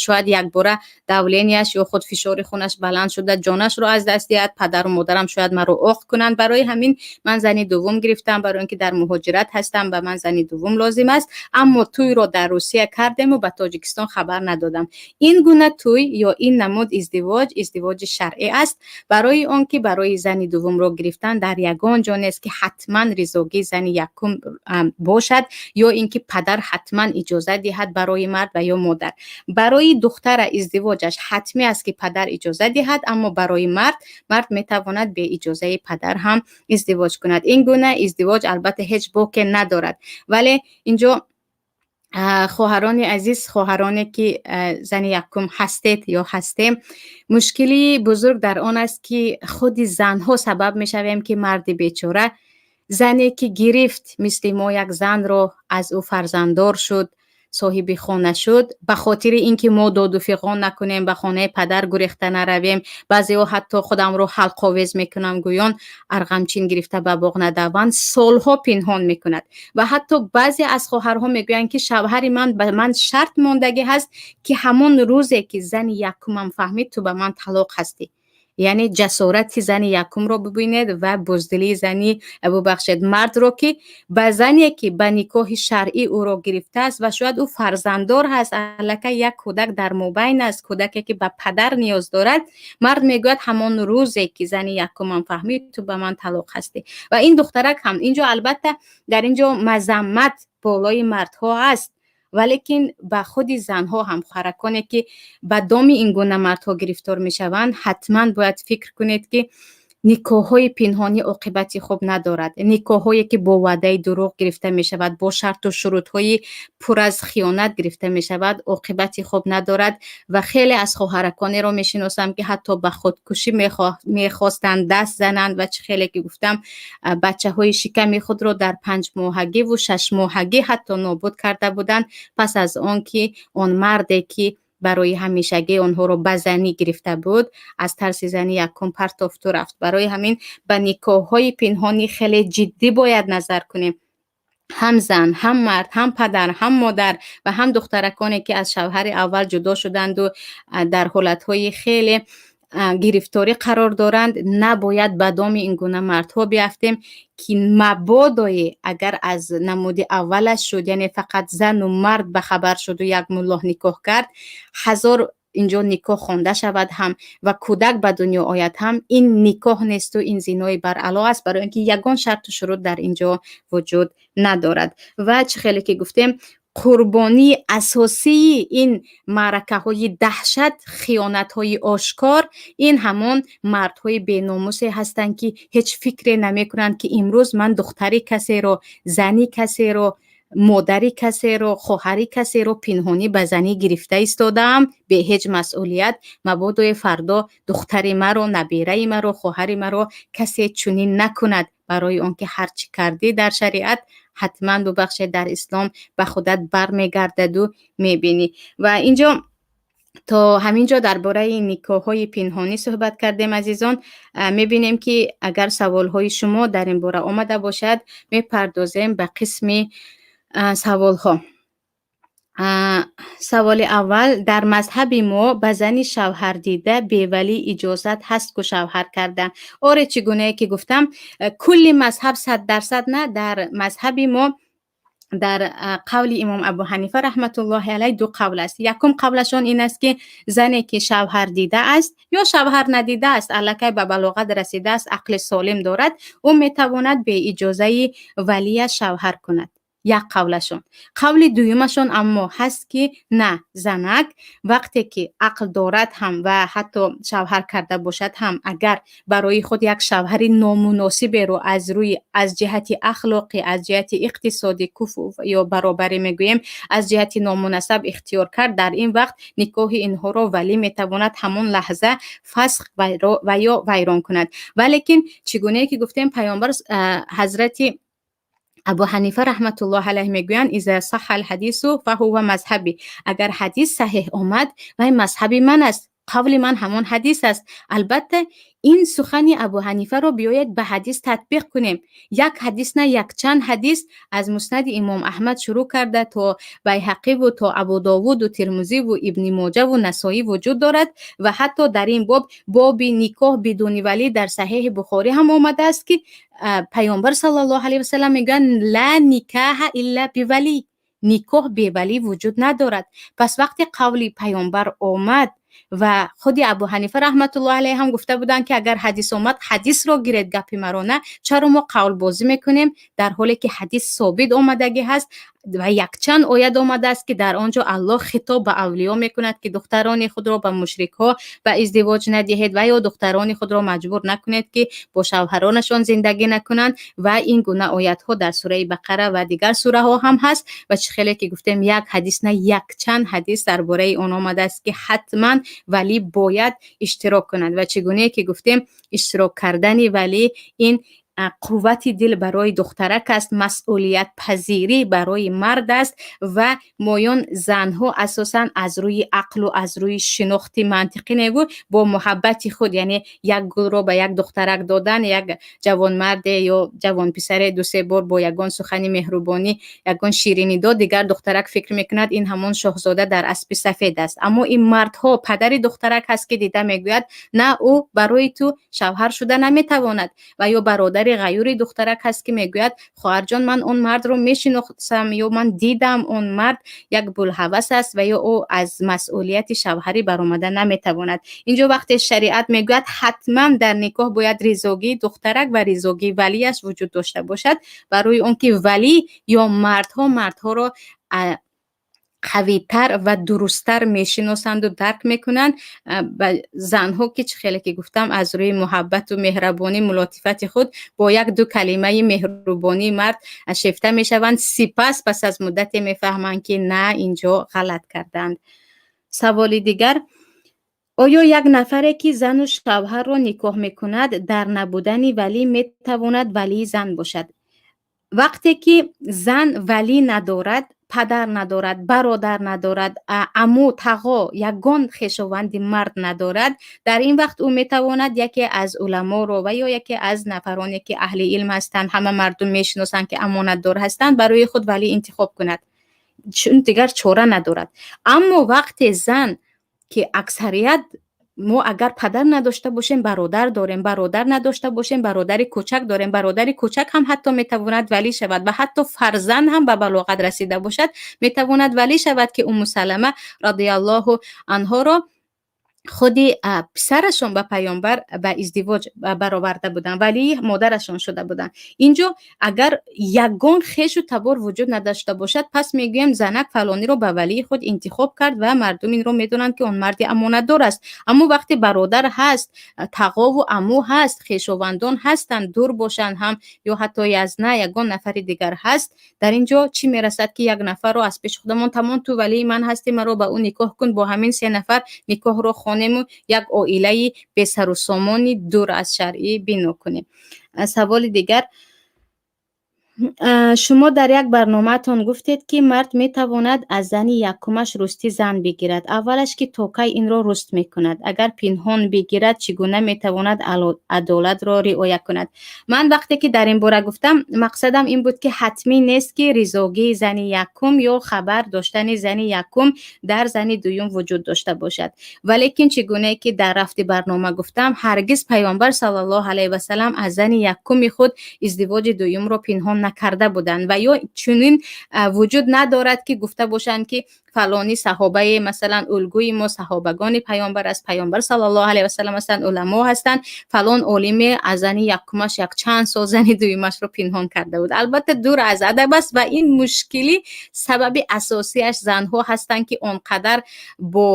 шояд якбора давления ш ё худ фишори хунаш баланд шуда, ҷонашро аз даст диҳад, падару модарам шояд маро оқ кунанд. Барои ҳамин ман зани дуввум гирифтам, барои он ки дар муҳоҷират ҳастам, ба ман зани дуввум лозим аст. Аммо тӯйро дар Русия кардему ба Тоҷикистон хабар надодам. Ин гуна тӯй ё ин намуд издивоҷ издивоҷи шаръӣ аст, барои он ки барои зани дуввумро гирифтан дар ягон ҷо нест, ки ҳатман ризогии зани якум бошад ё ин ки падар ҳатман иҷозат диҳад барои мард ва ё модар. Барои духтара издивоҷаш ҳатмӣ аст, ки падар иҷозат диҳад, аммо барои мард, мард метавонад бе иҷозаи падар ҳам издивоҷ кунад. Ин гуна издивоҷ албатта ҳеҷ боке надорад. Вале инҷо, хоҳарони азиз, хоҳароне ки зани якум ҳастед ё ҳастем, мушкилии бузург дар он аст, ки худи занҳо сабаб мешавем, ки марди бечора зане ки гирифт, мисли мо як занро аз ӯ фарзанддор шуд, соҳиби хона шуд, ба хотири ин ки мо доду фиғон накунем, ба хонаи падар гурехта наравем, баъзеҳо ҳатто худамро ҳалқовез мекунам гӯён арғамчин гирифта ба боғ надаванд, солҳо пинҳон мекунад. Ва ҳатто баъзе аз хоҳарҳо мегӯянд, ки шавҳари ман ба ман шарт мондагӣ ҳаст, ки ҳамон рӯзе ки зани якумам фаҳмид, ту ба ман талоқ ҳастӣ. Яъне ҷасорати зани якумро бибинед ва буздилии зани, бубахшед, мардро, ки ба зане ки ба никоҳи шаръӣ ӯро гирифтааст ва шояд ӯ фарзанддор ҳаст, аллакай як кӯдак дар мобайн аст, кӯдаке ки ба падар ниёз дорад, мард мегӯяд: ҳамон рӯзе ки зани якумам фаҳмид, ту ба ман талоқ ҳастӣ. Ва ин духтарак ҳам инҷо, албатта, дар инҷо мазаммат болои мардҳо аст, валекин ба худи занҳо ҳам, хоҳараконе ки ба доми ин гуна мардҳо гирифтор мешаванд, ҳатман бояд фикр кунед, ки никоҳҳои пинҳонӣ оқибати хуб надорад. Никоҳҳое ки бо ваъдаи дурӯғ гирифта мешавад, бо шарту шурутҳои пур аз хиёнат гирифта мешавад, оқибати хуб надорад. Ва хеле аз хоҳараконеро мешиносам, ки ҳатто ба худкушӣ мехостанд даст зананд ва чӣ хеле ки гуфтам, бачаҳои шиками худро дар 5-моҳагиву 6-моҳагӣ ҳатто нобуд карда буданд, пас аз он ки он марде ки барои ҳамешагӣ онҳоро ба занӣ гирифта буд, аз тарси зани якум партофту рафт. Барои ҳамин ба никоҳҳои пинҳонӣ хеле ҷиддӣ бояд назар кунем, ҳам зан, ҳам мард, ҳам падар, ҳам модар ва ҳам духтараконе ки аз шавҳари аввал ҷудо шуданду дар ҳолатҳои хеле гирифторӣ қарор доранд. Набояд ба доми ин гуна мардҳо биафтем, ки мабодое агар аз намуди аввалаш шуд, яъне фақат зану мард ба хабар шуду як муллоҳ никоҳ кард, ҳазор инҷо никоҳ хонда шавад ҳам ва кӯдак ба дунё ояд ҳам, ин никоҳ несту ин зинои баръало аст, барои ин ки ягон шарту шурут дар ин ҷо вуҷуд надорад. Ва чӣ хеле ки гуфтем, қурбонии асосии ин маъракаҳои даҳшат, хиёнатҳои ошкор, ин ҳамон мардҳои беномусе ҳастанд, ки ҳеҷ фикре намекунанд, ки имрӯз ман духтари касеро, зани касеро, модари касеро, хоҳари касеро пинҳонӣ ба занӣ гирифта истодаам бе ҳеҷ масъулият. Мабодое фардо духтари маро, набираи маро, хоҳари маро касе чунин накунад, барои он ки ҳар чӣ кардӣ дар шариат, ҳатман, бубахшед, дар ислом ба худат бармегардаду мебинӣ. Ва инҷо то ҳамин ҷо дар бораи никоҳҳои пинҳонӣ суҳбат кардем. Азизон, мебинем, ки агар саволҳои шумо дар ин бора омада бошад, мепардозем ба қисми саволҳо. Саволи аввал: дар мазҳаби мо ба зани шавҳардида бевалӣ иҷозат ҳаст ку шавҳар кардан? Оре, чӣ гунае ки гуфтам, кулли мазҳаб 100% на. Дар мазҳаби мо, дар қавли имом Абу Ҳанифа раҳматуллоҳи алайҳ ду қавл аст. Якум қавлашон ин аст, ки зане ки шавҳар дидааст ё шавҳар надидааст, аллакай ба балоғат расидааст, ақли солим дорад, ӯ метавонад беиҷозаи валияш шавҳар кунад, як қавлашон. Қавли дуюмашон аммо ҳаст, ки на, занак вақте ки ақл дорад ҳам ва ҳатто шавҳар карда бошад ҳам, агар барои худ як шавҳари номуносиберо аз рӯи аз ҷиҳати ахлоқӣ, аз ҷиҳати иқтисодӣ, куфъ ё баробарӣ мегӯем, аз ҷиҳати номунасаб ихтиёр кард, дар ин вақт никоҳи инҳоро валӣ метавонад ҳамон лаҳза фасх ва ё вайрон кунад. Валекин чӣ гунае ки гуфтем, паёмбар, ҳазрати Абу Ҳанифа раҳматуллоҳ алайҳ мегӯянд: إذا صح الحديث فهو مذهبي. Агар ҳадис саҳеҳ омад, вай мазҳаби ман аст. Қавли ман ҳамон ҳадис аст. Албатта, ин сухани Абу Ҳанифаро биёед, ба ҳадис татбиқ кунем. Як ҳадис на, якчанд ҳадис, аз Муснади Имом Аҳмад шурӯъ карда то Байҳақиву то Абу Довуду Тирмузиву Ибни Моҷаву Насоӣ вуҷуд дорад. Ва ҳатто дар ин боб, боби никоҳ бидуни валӣ, дар Саҳеҳи Бухорӣ ҳам омадааст, ки Паёмбар саллаллоҳу алайҳи васалам мегӯянд: "Ла никаҳа илла бивалӣ", никоҳ бевалӣ вуҷуд надорад. Пас вақте қавли Паёмбар омад ва худи Абу Ҳанифа раҳматуллоҳи алайҳ ҳам гуфта буданд, ки агар ҳадис омад, ҳадисро гиред, гапи маро на, чаро мо қавлбозӣ мекунем, дар ҳоле ки ҳадис собит омадагӣ ҳаст ва якчанд оят омадааст, ки дар он ҷо Аллоҳ хитоб ба авлиё мекунад, ки духтарони худро ба мушрикҳо ба издивоҷ надиҳед ва ё духтарони худро маҷбур накунед, ки бо шавҳаронашон зиндагӣ накунанд. Ва ин гуна оятҳо дар сураи Бақара ва дигар сураҳо ҳам ҳаст. Ва чӣ хеле ки гуфтем, як ҳадис на, якчанд ҳадис дар бораи он омадааст, ки ҳатман валӣ бояд иштирок кунад. Ва чӣ гунае ки гуфтем, иштирок кардани валӣ ин қуввати дил барои духтарак аст, масъулиятпазирӣ барои мард аст. Ва моён занҳо асосан аз рӯи ақлу аз рӯи шинохти мантиқӣ неву бо муҳаббати худ, яъне як гулро ба як духтарак додан, як ҷавонмарде ё ҷавонписаре дусе бор бо ягон сухани меҳрубонӣ ягон ширинӣ дод, дигар духтарак фикр мекунад, ин ҳамон шоҳзода дар аспи сафед аст. Аммо ин мардҳо, падари духтарак ҳаст, ки дида мегӯяд: "На, ӯ барои ту шавҳар шуда наметавонад". Ва ё бародари ғайюри духтарак ҳаст, ки мегӯяд: "Хоҳарҷон, ман он мардро мешиносам ё ман дидам, он мард як булҳавас аст ва ё ӯ аз масъулияти шавҳарӣ баромада наметавонад". Инҷо вақте шариат мегӯяд, ҳатман дар никоҳ бояд ризогии духтарак ва ризогии валияш вуҷуд дошта бошад, барои он ки валӣ ё мардҳо мардҳоро қавитар ва дурусттар мешиносанду дарк мекунанд. Ба занҳо ки, чӣ хеле ки гуфтам, аз рӯи муҳаббату меҳрабонӣ, мулотифати худ бо як ду калимаи меҳрубонии мард шефта мешаванд, сипас пас аз муддате мефаҳманд, ки на, инҷо ғалат карданд. Саволи дигар: оё як нафаре, ки зану шавҳарро никоҳ мекунад, дар набудани валӣ метавонад валии зан бошад? Вақте ки зан валӣ надорад, падар надорад, бародар надорад, аму, тағо, ягон хешованди мард надорад, дар ин вақт ӯ метавонад яке аз уламоро ва ё яке аз нафароне, ки аҳли илм ҳастанд, ҳама мардум мешиносанд, ки амонатдор ҳастанд, барои худ валӣ интихоб кунад, чун дигар чора надорад. Аммо вақте зан, ки аксарият мо агар падар надошта бошем, бародар дорем, бародар надошта бошем, бародари кӯчак дорем, бародари кӯчак ҳам ҳатто метавонад валӣ шавад ва ҳатто фарзанд ҳам ба балоғат расида бошад, метавонад валӣ шавад, ки Умму Салама радиаллоҳу анҳоро худи писарашон ба Паёмбар ба издивоҷ бароварда буданд, валии модарашон шуда буданд. Инҷо агар ягон хешу табор вуҷуд надошта бошад, пас мегӯем, занак фалониро ба валии худ интихоб кард ва мардум инро медонанд, ки он марди амонатдор аст. Аммо вақте бародар ҳаст, тағову аму ҳаст, хешовандон ҳастанд, дур бошанд ҳам, ё ҳатто язна ягон нафари дигар ҳаст, дар ин ҷо чӣ мерасад, ки як нафарро аз пеши худамон: "Тамом, ту валии ман ҳастӣ, маро ба ӯ никоҳ кун", бо ҳамин се нафар никоҳро хонему як оилаи бесарусомони дур аз шаръӣ бино кунем. Саволи дигар: шумо дар як барномаатон гуфтед, ки мард метавонад аз зани якумаш рустӣ зан бигирад. Аввалаш, ки то кай инро руст мекунад? Агар пинҳон бигирад, чӣ гуна метавонад адолатро риоя кунад? Ман вақте ки дар ин бора гуфтам, мақсадам ин буд, ки ҳатмӣ нест, ки ризогии зани якум ё хабар доштани зани якум дар зани дуюм вуҷуд дошта бошад. Валекин чӣ гунае ки дар рафти барнома гуфтам, ҳаргиз Паёмбар саллаллоҳу алайҳи васалам аз зани якуми худ издивоҷи дуюмро пинҳон накарда буданд ва ё чунин вуҷуд надорад, ки гуфта бошанд, ки фалони саҳобае, масалан, улгӯи мо саҳобагони Паёмбар аст, Паёмбар саллаллоҳу алайҳи васалам ҳастанд, уламо ҳастанд, фалон олиме аз зани якумаш якчанд сол зани дуюмашро пинҳон карда буд. Албатта, дур аз адаб аст ва ин мушкилӣ сабаби асосиаш занҳо ҳастанд, ки он қадар бо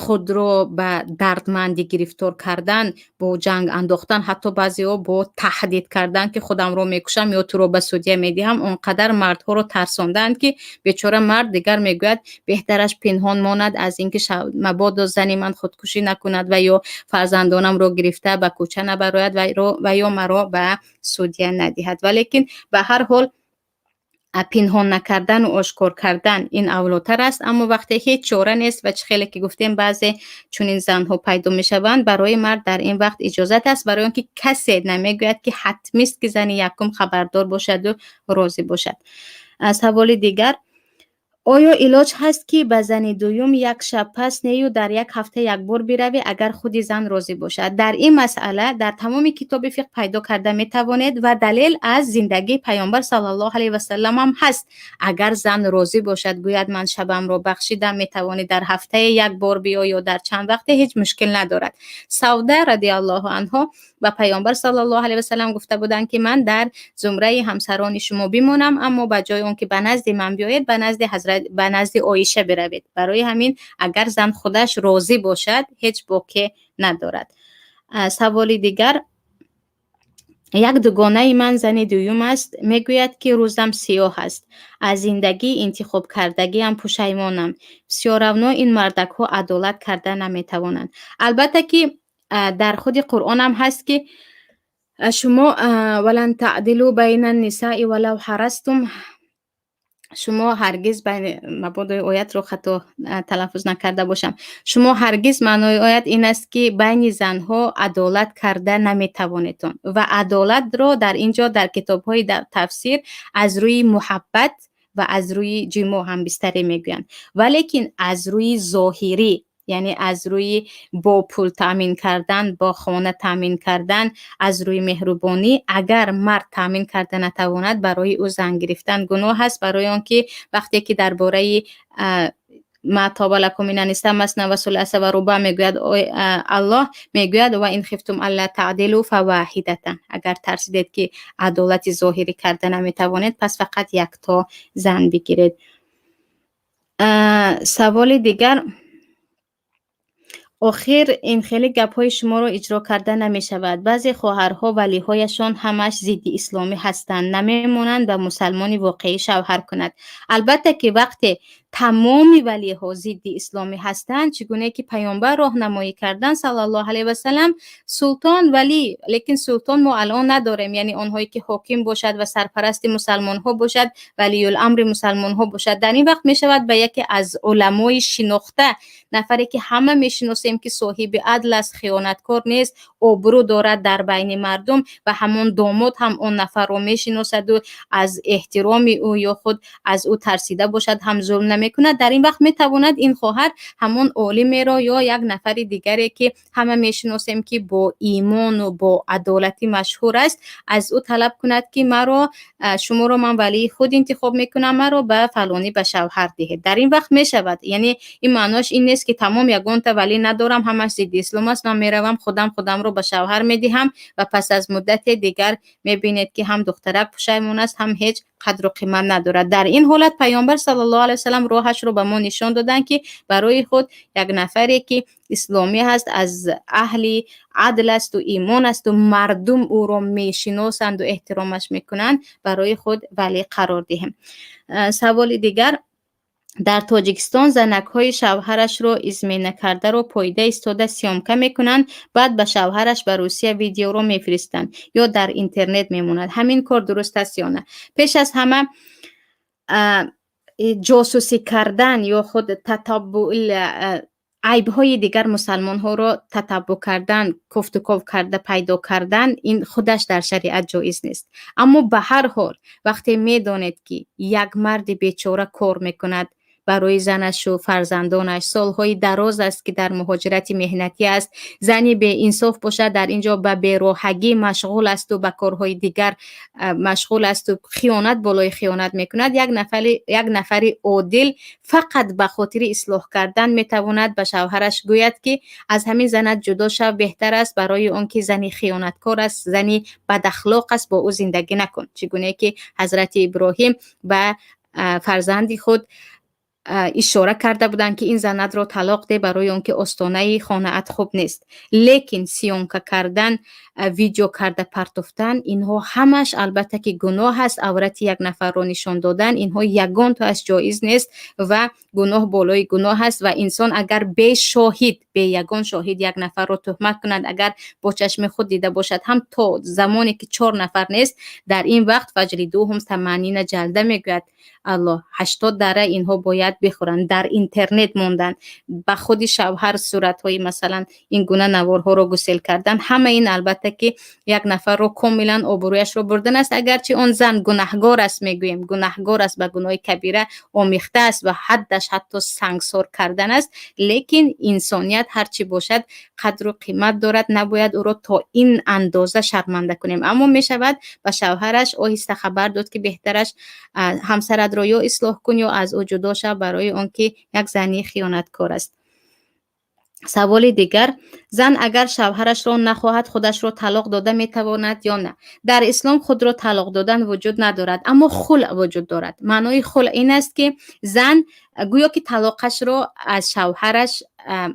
худро ба дардмандӣ гирифтор кардан, бо ҷанг андохтан, ҳатто баъзеҳо бо таҳдид кардан, ки худамро мекушам ё туро ба судья медиҳам, он қадар мардҳоро тарсондаанд, ки бечора мард дигар мегӯяд, беҳтараш пинҳон монад, аз ин ки мабодо зани ман худкушӣ накунад ва ё фарзандонамро гирифта ба кӯча набарояд ва ё маро ба судья надиҳад. Валекин ба ҳар ҳол Пинҳон накардану ошкор кардан ин авлотар аст, аммо вақте ҳеҷ чора нест ва чӣ хеле ки гуфтем, баъзе чунин занҳо пайдо мешаванд, барои мард дар ин вақт иҷозат аст, барои он ки касе намегӯяд, ки ҳатмист, ки зани якум хабардор бошаду розӣ бошад. Саволи дигар: оё илоҷ ҳаст, ки ба зани дуюм як шаб пас нею дар як ҳафта якбор биравӣ, агар худи зан розӣ бошад? Дар ин масъала дар тамоми китоби фиқҳ пайдо карда метавонед ва далел аз зиндагии Паёмбар саллаллоҳу алайҳи васаллам ҳам ҳаст. Агар зан розӣ бошад, гӯяд: «Ман шабамро бахшидам, метавонӣ дар ҳафтае як бор биё ё дар чанд вақте, ҳеҷ мушкил надорад». Савда радиаллоҳу анҳо ба Паёмбар саллаллоҳу алайҳи васаллам гуфта буданд, ки ман дар зумраи ҳамсарони шумо бимонам, аммо ба ҷои он ки ба назди ман биёед, ба назди ҳазрат, ба назди Оиша биравед. Барои ҳамин, агар зан худаш розӣ бошад, ҳеҷ боке надорад. Саволи дигар: як дугонаи ман зани дуюм аст, мегӯяд, ки рӯзам сиёҳ аст, аз зиндагии интихобкардагиам пушаймонам. Всё равно ин мардакҳо адолат карда наметавонанд. Албатта ки дар худи Қуръонам ҳаст, ки шумо ولن تعدلوا بين النساء ولو حرصتم, шумо ҳаргиз, мабодо оятро хато талаффуз накарда бошам, шумо ҳаргиз, маънои оят ин аст, ки байни занҳо адолат карда наметавонедон. Ва адолатро дар ин ҷо дар китобҳои тафсир аз рӯи муҳаббат ва аз рӯи ҷимоъ ҳамбистарӣ мегӯянд, валекин аз рӯи зоҳирӣ, яъне аз рӯи бо пул таъмин кардан, бо хона таъмин кардан, аз рӯи меҳрубонӣ, агар мард таъмин карда натавонад, барои ӯ зан гирифтан гуноҳ аст, барои он ки вақте ки дар бораи ما طاب لكم من النساء مثنى وثلاث ورباع мегӯяд, Аллоҳ мегӯяд: وإن خفتم ألا تعدلوا فواحدة. Агар тарсидед, ки адолати зоҳирӣ карда наметавонед, пас фақат якто зан бигиред. Саволи дигар: охир ин хеле гапҳои шуморо иҷро карда намешавад. Баъзе хоҳарҳо валиҳояшон ҳамаш зидди исломӣ ҳастанд, намемонанд ба мусалмони воқеӣ шавҳар кунад. Албатта ки вақте тамоми валиҳо зидди исломӣ ҳастанд, чӣ гуне ки Паёмбар роҳнамоӣ карданд саллаллоҳу алайҳи васалам, султон, валӣ, лекин султон мо алон надорем, яъне онҳое ки ҳоким бошад ва сарпарасти мусалмонҳо бошад, валиюламри мусалмонҳо бошад, дар ин вақт мешавад ба яке аз уламои шинохта, нафаре ки ҳама мешиносем, ки соҳиби адл аст, хиёнаткор нест, обрӯ дорад дар байни мардум ва ҳамон домод ҳам он нафарро мешиносаду аз эҳтироми ӯ ё худ аз ӯ тарсида бошад, ҳам зулм намекунад, дар ин вақт метавонад ин хоҳар ҳамон олимеро ё як нафари дигаре, ки ҳама мешиносем, ки бо имону бо адолатӣ машҳур аст, аз ӯ талаб кунад, ки маро, шуморо ман валии худ интихоб мекунам, маро ба фалонӣ ба шавҳар диҳед. Дар ин вақт мешавад. Яъне ин маъноаш ин нест, ки тамом, ягонта валӣ надорам, ҳамаш зидди ислом аст, ман меравам, худам худамро ба шавҳар медиҳам ва пас аз муддате дигар мебинед, ки ҳам духтарак пушаймон аст, ҳам ҳеҷ қадру қимат надорад. Дар ин ҳолат Паёмбар саллаллоҳу алайҳи васаллам роҳашро ба мо нишон доданд, ки барои худ як нафаре, ки исломӣ ҳаст, аз аҳли адл асту имон асту мардум ӯро мешиносанду эҳтиромаш мекунанд, барои худ валӣ қарор диҳем. Саволи дигар: дар Тоҷикистон занакҳои шавҳарашро измена кардаро поида истода съёмка мекунанд, баъд ба шавҳараш ба Русия видеоро мефиристанд ё дар интернет мемонад. Ҳамин кор дуруст аст ё на? Пеш аз ҳама, ҷосусӣ кардан ё худ татаббуъ, айбҳои дигар мусалмонҳоро татаббуъ кардан, кофтуков карда пайдо кардан, ин худаш дар шариат ҷоиз нест. Аммо ба ҳар ҳол, вақте медонед, ки як марди бечора кор мекунад барои занашу фарзандонаш, солҳои дароз аст, ки дар муҳоҷирати меҳнатӣ аст, зани беинсоф бошад, дар ин ҷо ба бероҳагӣ машғул асту ба корҳои дигар машғул асту хиёнат болои хиёнат мекунад, як нафари одил фақат ба хотири ислоҳ кардан метавонад ба шавҳараш гӯяд, ки аз ҳамин занат ҷудо шав, беҳтар аст, барои он ки зани хиёнаткор аст, зани бадахлоқ аст, бо ӯ зиндагӣ накун. Чӣ гуне ки ҳазрати Иброҳим ба фарзанди худ ишора карда буданд, ки ин занатро талоқ де, барои он ки остонаи хонаат хуб нест. Лекин съёмка кардан, видео карда партофтан, инҳо ҳамаш албатта ки гуноҳ аст. Аврати як нафарро нишон додан, инҳо ягон тоаш ҷоиз нест ва гуноҳ болои гуноҳ аст. Ва инсон агар бешоҳид, бе ягон шоҳид як нафарро туҳмат кунад, агар бо чашми худ дида бошад ҳам, то замоне ки чор нафар нест, дар ин вақт فاجلدوهم ثمانين جلدة мегӯяд Аллоҳ, 80 дара инҳо бояд бихӯранд. Дар интернет мондан, ба худи шавҳар суратҳои, масалан, ин гуна наворҳоро гусел кардан, ҳама ин, албатта, ки як нафарро комилан обрӯяшро бурдан аст. Агарчи он зан гунаҳгор аст, мегӯем, гунаҳгор аст, ба гуноҳи кабира омехта аст ва ҳаддаш ҳатто сангсор кардан аст, лекин инсоният ҳарчи бошад, қадру қимат дорад, набояд ӯро то ин андоза шарманда кунем. Аммо мешавад ба шавҳараш оҳиста хабар дод, ки беҳтараш ҳамсаратро ё ислоҳ кун, ё аз ӯ ҷудо шав, барои он ки як зани хиёнаткор аст. Саволи дигар: зан агар шавҳарашро нахоҳад, худашро талоқ дода метавонад ё на? Дар ислом худро талоқ додан вуҷуд надорад, аммо хулъ вуҷуд дорад. Маънои хулъ ин аст, ки зан гӯё ки талоқашро аз шавҳараш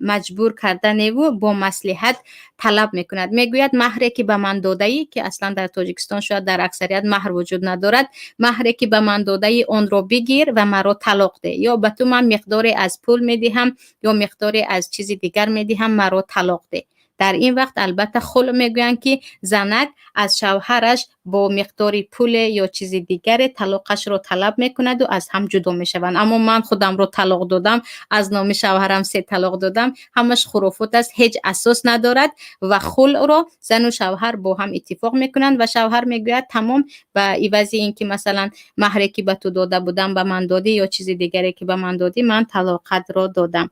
маҷбур карданеву бо маслиҳат талаб мекунад. Мегӯяд: «Маҳре ки ба ман додаӣ», ки аслан дар Тоҷикистон шояд дар аксарият маҳр вуҷуд надорад, «маҳре ки ба ман додаӣ, онро бигир ва маро талоқ деҳ, ё ба ту ман миқдоре аз пул медиҳам ё миқдоре аз чизи дигар медиҳам, маро талоқ деҳ». Дар ин вақт, албатта, хулъ мегӯянд, ки занак аз шавҳараш бо миқдори пуле ё чизи дигаре талоқашро талаб мекунаду аз ҳам ҷудо мешаванд. Аммо «ман худамро талоқ додам, аз номи шавҳарам се талоқ додам», ҳамаш хурофот аст, ҳеҷ асос надорад. Ва хулъро зану шавҳар бо ҳам иттифоқ мекунанд ва шавҳар мегӯяд: «Тамом, ба ивази ин ки, масалан, маҳре ки ба ту дода будам, ба ман додӣ ё чизи дигаре ки ба ман додӣ, ман талоқатро додам».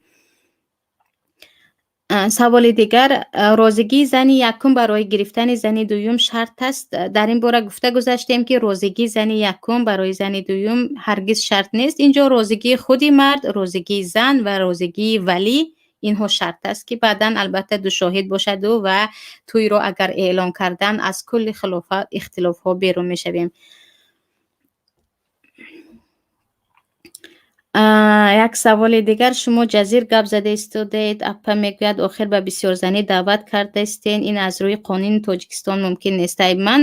Саволи дигар: розигии зани якум барои гирифтани зани дуюм шарт аст? Дар ин бора гуфта гузаштем, ки розигии зани якум барои зани дуюм ҳаргиз шарт нест. Инҷо розигии худи мард, розигии зан ва розигии валӣ, инҳо шарт аст, ки баъдан, албатта, ду шоҳид бошаду ва тӯйро агар эълон кардан, аз кулли ихтилофҳо берун мешавем. Як саволи дигар: «Шумо ҷазир гап зада истодаед, апа», мегӯяд, «охир ба бисёрзанӣ даъват кардаистен, ин аз рӯи қонуни Тоҷикистон мумкин нест». Ман,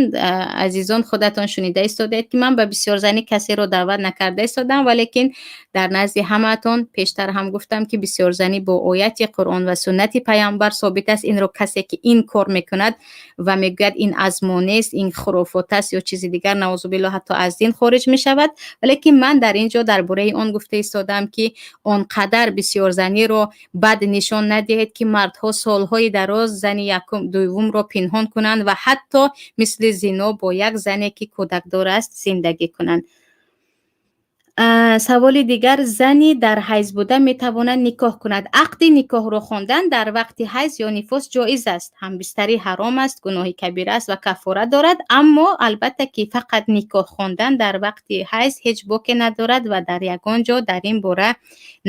азизон, худатон шунида истодаед, ки ман ба бисёрзанӣ касеро даъват накарда истодам, валекин дар назди ҳамаатон пештар ҳам гуфтам, ки бисёрзанӣ бо ояти Қуръон ва суннати Паямбар собит аст. Инро касе ки инкор мекунад ва мегӯяд, ин аз мо нест, ин хурофот аст ё чизи дигар, наузубилло, ҳатто аз дин хориҷ мешавад. Валекин ман дар ин ҷо дар бораи он гуфта истодам, ки он қадар бисёрзаниро бад нишон надиҳед, ки мардҳо солҳои дароз зани якум, дуввумро пинҳон кунанд ва ҳатто мисли зино бо як зане, ки кӯдакдор аст, зиндагӣ кунанд. Саволи дигар: зани дар ҳайз буда метавонад никоҳ кунад? Ақди никоҳро хондан дар вақти ҳайз ё нифос ҷоиз аст. Ҳамбистарӣ ҳаром аст, гуноҳи кабира аст ва каффора дорад, аммо, албатта, ки фақат никоҳ хондан дар вақти ҳайз ҳеҷ боке надорад ва дар ягон ҷо дар ин бора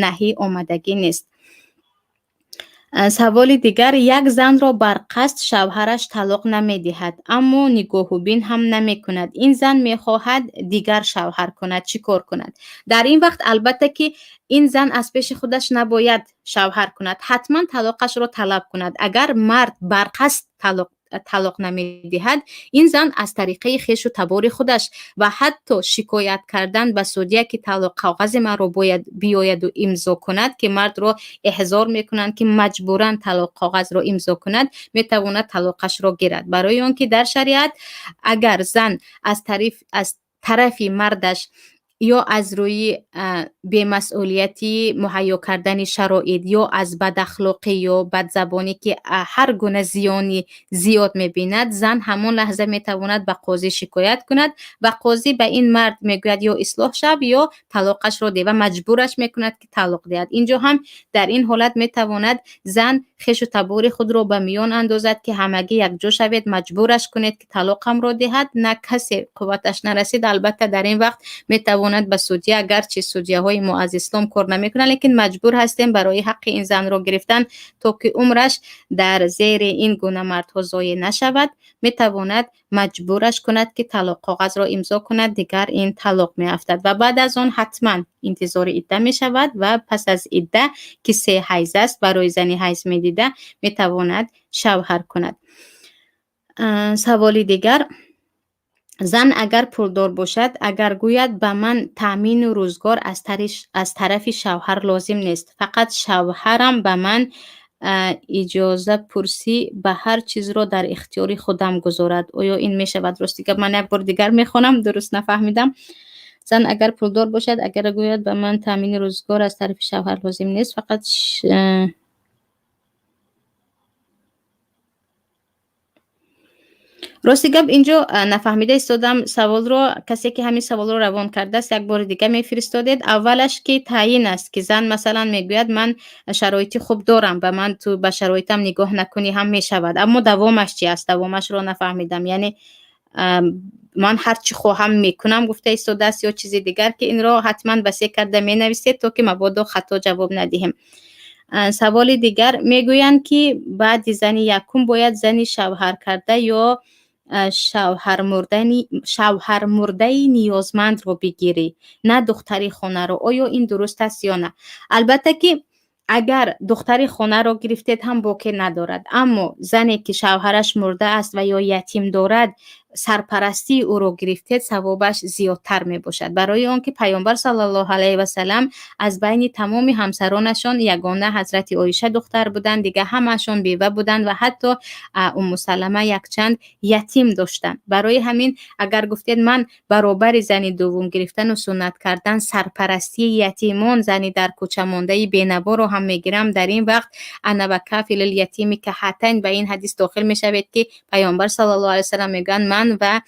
наҳӣ омадагӣ нест. Саволи дигар: як занро барқасд шавҳараш талоқ намедиҳад, аммо нигоҳубин ҳам намекунад. Ин зан мехоҳад дигар шавҳар кунад, чӣ кор кунад? Дар ин вақт, албатта, ки ин зан аз пеши худаш набояд шавҳар кунад, ҳатман талоқашро талаб кунад. Агар мард барқасд талоқ намедиҳад, ин зан аз тариқаи хешу табори худаш ва ҳатто шикоят кардан ба судья, ки талоқ коғази маро бояд биёяду имзо кунад, ки мардро эҳзор мекунанд, ки маҷбуран талоқ коғазро имзо кунад, метавонад талоқашро гирад. Барои он ки дар шариат агар зан аз тарафи мардаш ё аз рӯи бемасъулиятӣ муҳайё кардани шароит, ё аз бадахлоқӣ, ё бадзабонӣ, ки ҳар гуна зиёни зиёд мебинад, зан ҳамон лаҳза метавонад ба қозӣ шикоят кунад ва қозӣ ба ин мард мегӯяд: ё ислоҳ шав, ё талоқашро деҳ, ва маҷбураш мекунад, ки талоқ диҳад. Инҷо ҳам дар ин ҳолат метавонад зан хешу табори худро ба миён андозад, ки ҳамагӣ якҷо шавед, маҷбураш кунед, ки талоқамро диҳад. На касе қувваташ нарасид, албатта, дар ин вақт метавонад ба судья, агарчи судьяҳои мо аз ислом кор намекунанд, лекин маҷбур ҳастем барои ҳаққи ин занро гирифтан, то ки умраш дар зери ин гуна мардҳо зоеъ нашавад, метавонад маҷбураш кунад, ки талоқ коғазро имзо кунад, дигар ин талоқ меафтад ва баъд аз он ҳатман интизори идда мешавад ва пас аз идда, ки се ҳайз аст барои зани ҳайз медида, метавонад шавҳар кунад. Саволи дигар: зан агар пулдор бошад, агар гӯяд, ба ман таъмину рӯзгор аз тарафи шавҳар лозим нест, фақат шавҳарам ба ман Иҷозапурсӣ ба ҳар чизро дар ихтиёри худам гузорад. Оё ин мешавад? Рости гап, ман як бори дигар мехонам, дуруст нафаҳмидам. Зан агар пулдор бошад, агар гӯяд, ба ман таъмини рӯзгор аз тарафи шавҳар лозим нест, фақат рости гап, инҷо нафаҳмида истодам саволро. Касе ки ҳамин саволро равон кардааст, як бори дига мефиристодед. Аввалаш ки таъйин аст, ки зан, масалан, мегӯяд, ман шароити хуб дорам, ба ман ту ба шароитам нигоҳ накунӣ ҳам мешавад. Аммо давомаш чи аст? Давомашро нафаҳмидам. Яъне ман ҳар чӣ хоҳам мекунам гуфта истодааст ё чизи дигар, ки инро ҳатман васеъ карда менависед, то ки мабодо хато ҷавоб надиҳем. Саволи дигар: мегӯянд, ки баъди зани якум бояд зани шавҳаркарда ё шавҳармурдаи ниёзмандро бигирӣ, на духтари хонаро. Оё ин дуруст аст ё на? Албатта ки агар духтари хонаро гирифтед ҳам боке надорад, аммо зане ки шавҳараш мурда аст ва ё ятим дорад, сарпарастии ӯро гирифтед, савобаш зиёдтар мебошад, барои он ки Паёмбар саллаллоҳу алайҳи васалам аз байни тамоми ҳамсаронашон ягона ҳазрати Оиша духтар буданд, дигар ҳамаашон бева буданд ва ҳатто Уммусалама якчанд ятим доштанд. Барои ҳамин агар гуфтед, ман баробари зани дуввум гирифтану суннат кардан сарпарастии ятимон, зани дар кӯча мондаи бенаворо ҳам мегирам, дар ин вақт أنا وكافل اليتيم كهاتين ба ин ҳадис дохил мешавед, ки Паёмбар саллаллоҳу алайҳи васалам мегӯянд, ман ва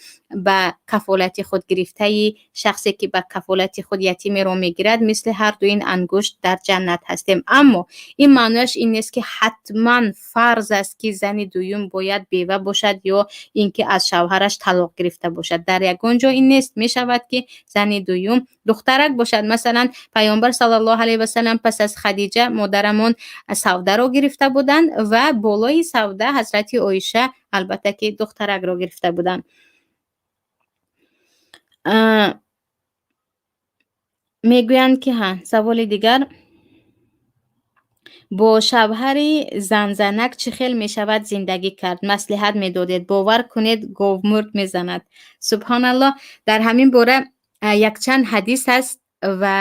ба кафолати худ гирифтаи шахсе ки ба кафолати худ ятимеро мегирад, мисли ҳарду ин ангушт дар ҷаннат ҳастем. Аммо ин маънояш ин нест, ки ҳатман фарз аст, ки зани дуюм бояд бева бошад ё ин ки аз шавҳараш талоқ гирифта бошад. Дар ягон ҷо ин нест. Мешавад, ки зани дуюм духтарак бошад. Масалан, Паёмбар саллаллоҳу алайҳи васалам пас аз Хадиҷа модарамон Савдаро гирифта буданд ва болои Савда ҳазрати Оиша, албатта ки духтаракро гирифта буданд. Мегӯянд ки ҳа, саволи дигар: бо шавҳари занзанак чӣ хел мешавад зиндагӣ кард? Маслиҳат медодед. Бовар кунед, говмурд мезанад. Субҳоналлоҳ, дар ҳамин бора якчанд ҳадис аст ва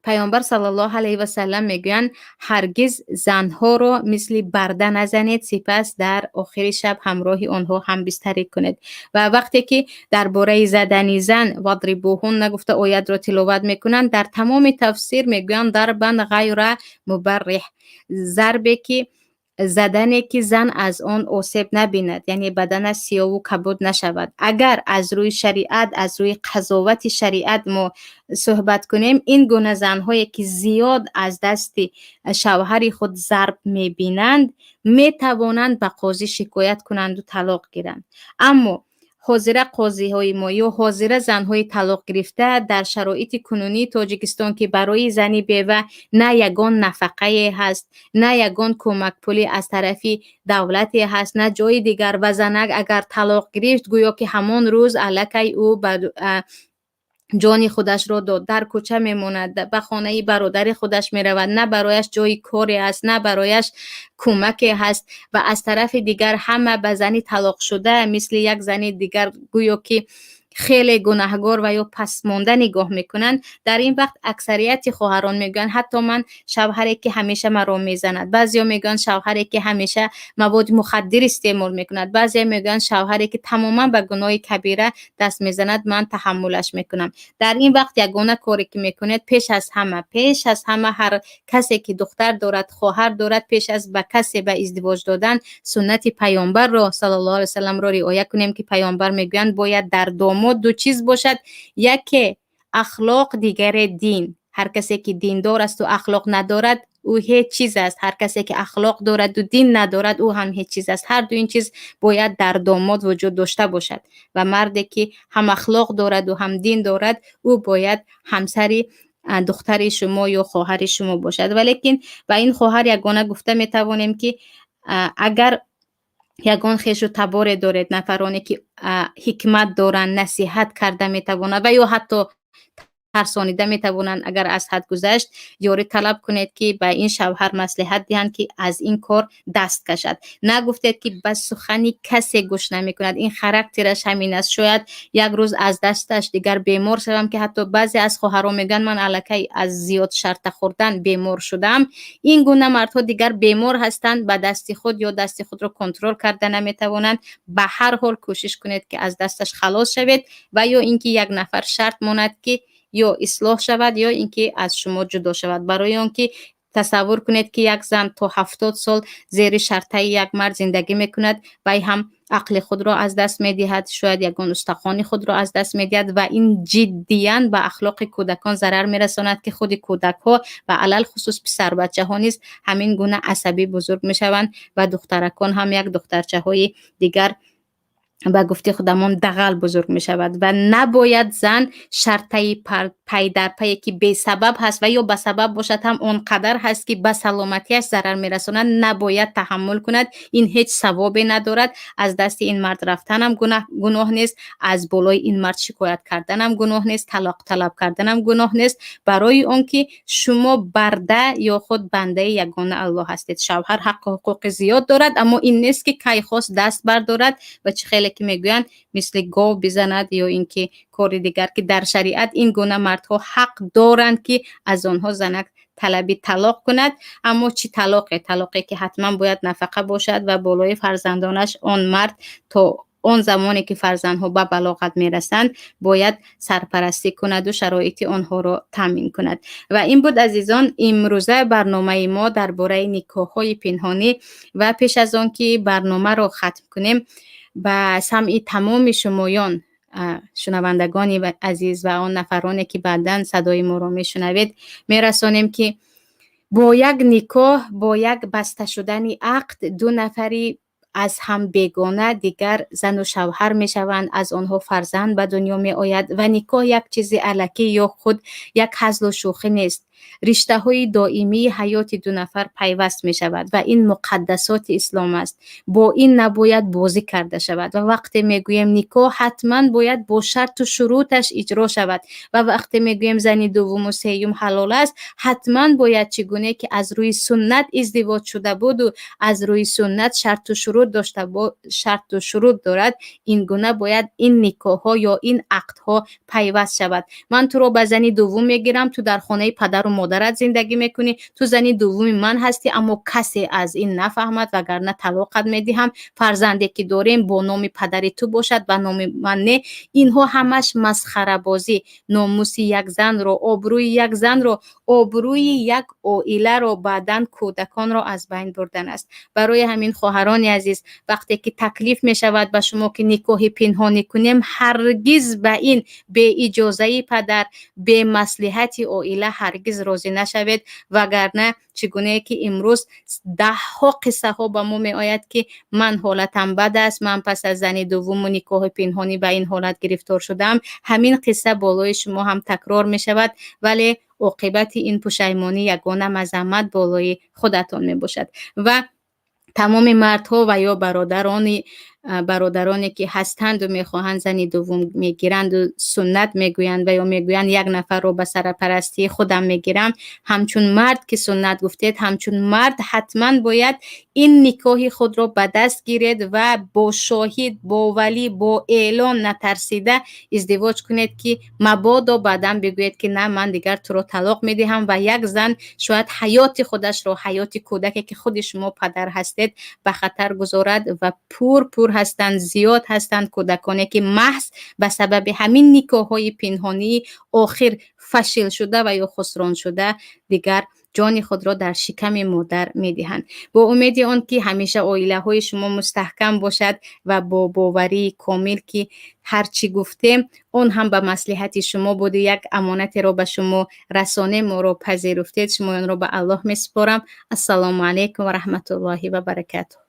Паёмбар саллаллоҳу алайҳи васалам мегӯянд, ҳаргиз занҳоро мисли барда назанед, сипас дар охири шаб ҳамроҳи онҳо ҳамбистарӣ кунед. Ва вақте ки дар бораи задани зан واضربوهن гуфта оятро тиловат мекунанд, дар тамоми тафсир мегӯянд ضربا غير مبرح, зарбе ки задане ки зан аз он осеб набинад, яъне баданаш сиёву кабуд нашавад. Агар аз рӯи шариат, аз рӯи қазовати шариат мо суҳбат кунем, ин гуна занҳое ки зиёд аз дасти шавҳари худ зарб мебинанд, метавонанд ба қозӣ шикоят кунанду талоқ гиранд. Аммо ҳозира қозиҳои мо ё ҳозира занҳои талоқ гирифта дар шароити кунунии Тоҷикистон, ки барои зани бева на ягон нафақае ҳаст, на ягон кӯмакпулӣ аз тарафи давлате ҳаст, на ҷои дигар, ва занак агар талоқ гирифт, гӯё ки ҳамон рӯз аллакай ӯ ба ҷони худашро дод, дар кӯча мемонад, ба хонаи бародари худаш меравад, на барояш ҷои коре ҳаст, на барояш кӯмаке ҳаст. Ва аз тарафи дигар ҳама ба зани талоқшуда мисли як зани дигар гӯё ки хеле гунаҳгор ва ё пасмонда нигоҳ мекунанд. Дар ин вақт аксарияти хоҳарон мегӯянд, ҳатто ман шавҳаре ки ҳамеша маро мезанад, баъзеҳо мегӯянд, шавҳаре ки ҳамеша маводи мухаддир истеъмол мекунад, баъзеҳо мегӯянд, шавҳаре ки тамоман ба гуноҳи кабира даст мезанад, ман таҳаммулаш мекунам. Дар ин вақт ягона коре ки мекунед, пеш аз ҳама ҳар касе ки духтар дорад, хоҳар дорад, пеш аз ба касе ба издивоҷ додан суннати Паёмбарро саллаллоҳу алайҳи васалламро риоя кунем, ки Паёмбар мегӯянд, бояд дар домод ду чиз бошад: яке ахлоқ, дигаре дин. Ҳар касе ки диндор асту ахлоқ надорад, ӯ ҳеҷ чиз аст. Ҳар касе ки ахлоқ дораду дин надорад, ӯ ҳам ҳеҷ чиз аст. Ҳар ду ин чиз бояд дар домод вуҷуд дошта бошад. Ва марде ки ҳам ахлоқ дораду ҳам дин дорад, ӯ бояд ҳамсари духтари шумо ё хоҳари шумо бошад. Валекин ба ин хоҳар ягона гуфта метавонем, ки агар ягон хешу таборе доред, нафароне ки ҳикмат доранд, насиҳат карда метавонад ва ё ҳатто Тарсонида метавонанд. Агар аз ҳад гузашт, ёрӣ талаб кунед, ки ба ин шавҳар маслиҳат диҳанд, ки аз ин кор даст кашад. Нагуфтед, ки ба сухани касе гӯш намекунад, ин характераш ҳамин аст, шояд як рӯз аз дасташ дигар бемор шавам, ки ҳатто баъзе аз хоҳарон мегӯянд: «Ман аллакай аз зиёд шарта хӯрдан бемор шудам». Ин гуна мардҳо дигар бемор ҳастанд, ба дасти худ ё дасти худро контрол карда наметавонанд. Ба ҳар ҳол кӯшиш кунед, ки аз дасташ халос шавед ва ё ин ки як нафар шарт монад, ки ё ислоҳ шавад, ё ин ки аз шумо ҷудо шавад. Барои он ки тасаввур кунед, ки як зан то 70 сол зери шартаи як мард зиндагӣ мекунад, вай ҳам ақли худро аз даст медиҳад, шояд ягон устахони худро аз даст медиҳад ва ин ҷиддиян ба ахлоқи кӯдакон зарар мерасонад, ки худи кӯдакҳо ва алалхусус писарбачаҳо низ ҳамин гуна асабӣ бузург мешаванд ва духтаракон ҳам як духтарчаҳои дигар, ба гуфти худамон, дағал бузург мешавад. Ва набояд зан шартаи пайдарпае, ки бесабаб ҳаст ва ё ба сабаб бошад ҳам, он қадар ҳаст, ки ба саломатиаш зарар мерасонад, набояд таҳаммул кунад. Ин ҳеҷ савобе надорад. Аз дасти ин мард рафтанам гуноҳ нест, аз болои ин мард шикоят карданам гуноҳ нест, талоқ талаб карданам гуноҳ нест, барои он ки шумо барда ё худ бандаи ягона Аллоҳ ҳастед. Шавҳар ҳаққу ҳуқуқи зиёд дорад, аммо ин нест, ки кай хост даст бардорад ва чӣ хеле ки мегӯянд, мисли гов бизанад ё ин ки кори дигар, ки дар шариат ин гуна мардҳо ҳақ доранд, ки аз онҳо занак талаби талоқ кунад. Аммо чӣ талоқе? Талоқе, ки ҳатман бояд нафақа бошад ва болои фарзандонаш он мард то он замоне ки фарзандҳо ба балоғат мерасанд, бояд сарпарастӣ кунаду шароити онҳоро таъмин кунад. Ва ин буд, азизон, имрӯза барномаи мо дар бораи никоҳҳои пинҳонӣ. Ва пеш аз он ки барномаро хатм кунем, ба самъи тамоми шумоён, шунавандагони азиз ва он нафароне, ки баъдан садои моро мешунавед, мерасонем, ки бо як никоҳ, бо як баста шудани ақд ду нафари аз ҳам бегона дигар зану шавҳар мешаванд, аз онҳо фарзанд ба дунё меояд. Ва никоҳ як чизи алакӣ ё худ як ҳазлу шӯхӣ нест. Риштаҳои доимии ҳаёти ду нафар пайваст мешавад ва ин муқаддасоти ислом аст. Бо ин набояд бозӣ карда шавад. Ва вақте мегӯем никоҳ, ҳатман бояд бо шарту шуруташ иҷро шавад. Ва вақте мегӯем зани дуввуму сеюм ҳалол аст, ҳатман бояд чӣ гуне ки аз рӯи суннат издивоҷ шуда буду аз рӯи суннат шарту шурут дошта, шарту шурут дорад, ин гуна бояд ин никоҳҳо ё ин ақдҳо пайваст шавад. Ман туро ба зани дуввум мегирам, ту дар хонаи падару модарат зиндагӣ мекунӣ, ту зани дуввуми ман ҳастӣ, аммо касе аз ин нафаҳмад, вагарна талоқат медиҳам, фарзанде ки дорем, бо номи падари ту бошад, ба номи ман не. Инҳо ҳамаш масхарабозӣ. Номуси як занро, обрӯи як занро, обрӯи як оиларо, баъдан кӯдаконро аз байн бурдан аст. Барои ҳамин, хоҳарони азиз, вақте ки таклиф мешавад ба шумо, ки никоҳи пинҳонӣ кунем, ҳаргиз ба ин беиҷозаи падар, бемаслиҳати оила ҳаргиз розӣ нашавед. Вагарна чӣ гунае ки имрӯз даҳҳо қиссаҳо ба мо меояд, ки ман ҳолатам бад аст, ман пас аз зани дуввуму никоҳи пинҳонӣ ба ин ҳолат гирифтор шудам, ҳамин қисса болои шумо ҳам такрор мешавад, вале оқибати ин пушаймонӣ, ягона мазаммат болои худатон мебошад. Ва тамоми мардҳо ва ё бародароне, ки ҳастанду мехоҳанд зани дуввум мегиранду суннат мегӯянд ва ё мегӯянд: «Як нафарро ба сарпарастии худам мегирам», ҳамчун мард ки суннат гуфтед, ҳамчун мард ҳатман бояд ин никоҳи худро ба даст гиред ва бо шоҳид, бо валӣ, бо эълон натарсида издивоҷ кунед, ки мабодо баъдан бигӯед, ки на, ман дигар туро талоқ медиҳам, ва як зан шояд ҳаёти худашро, ҳаёти кӯдаке, ки худи шумо падар ҳастед, ба хатар гузорад. Ва пур пур ҳастанд, зиёд ҳастанд кӯдаконе, ки маҳз ба сабаби ҳамин никоҳҳои пинҳонии охир фашил шуда ва ё хусрон шуда, дигар ҷони худро дар шиками модар медиҳанд. Бо умеди он ки ҳамеша оилаҳои шумо мустаҳкам бошад ва бо боварии комил, ки ҳар чӣ гуфтем, он ҳам ба маслиҳати шумо буду як амонатеро ба шумо расонем, моро пазируфтед, шумоёнро ба Аллоҳ месупорам. Ассалому алайкум ва раҳматуллоҳи ва баракатуҳ.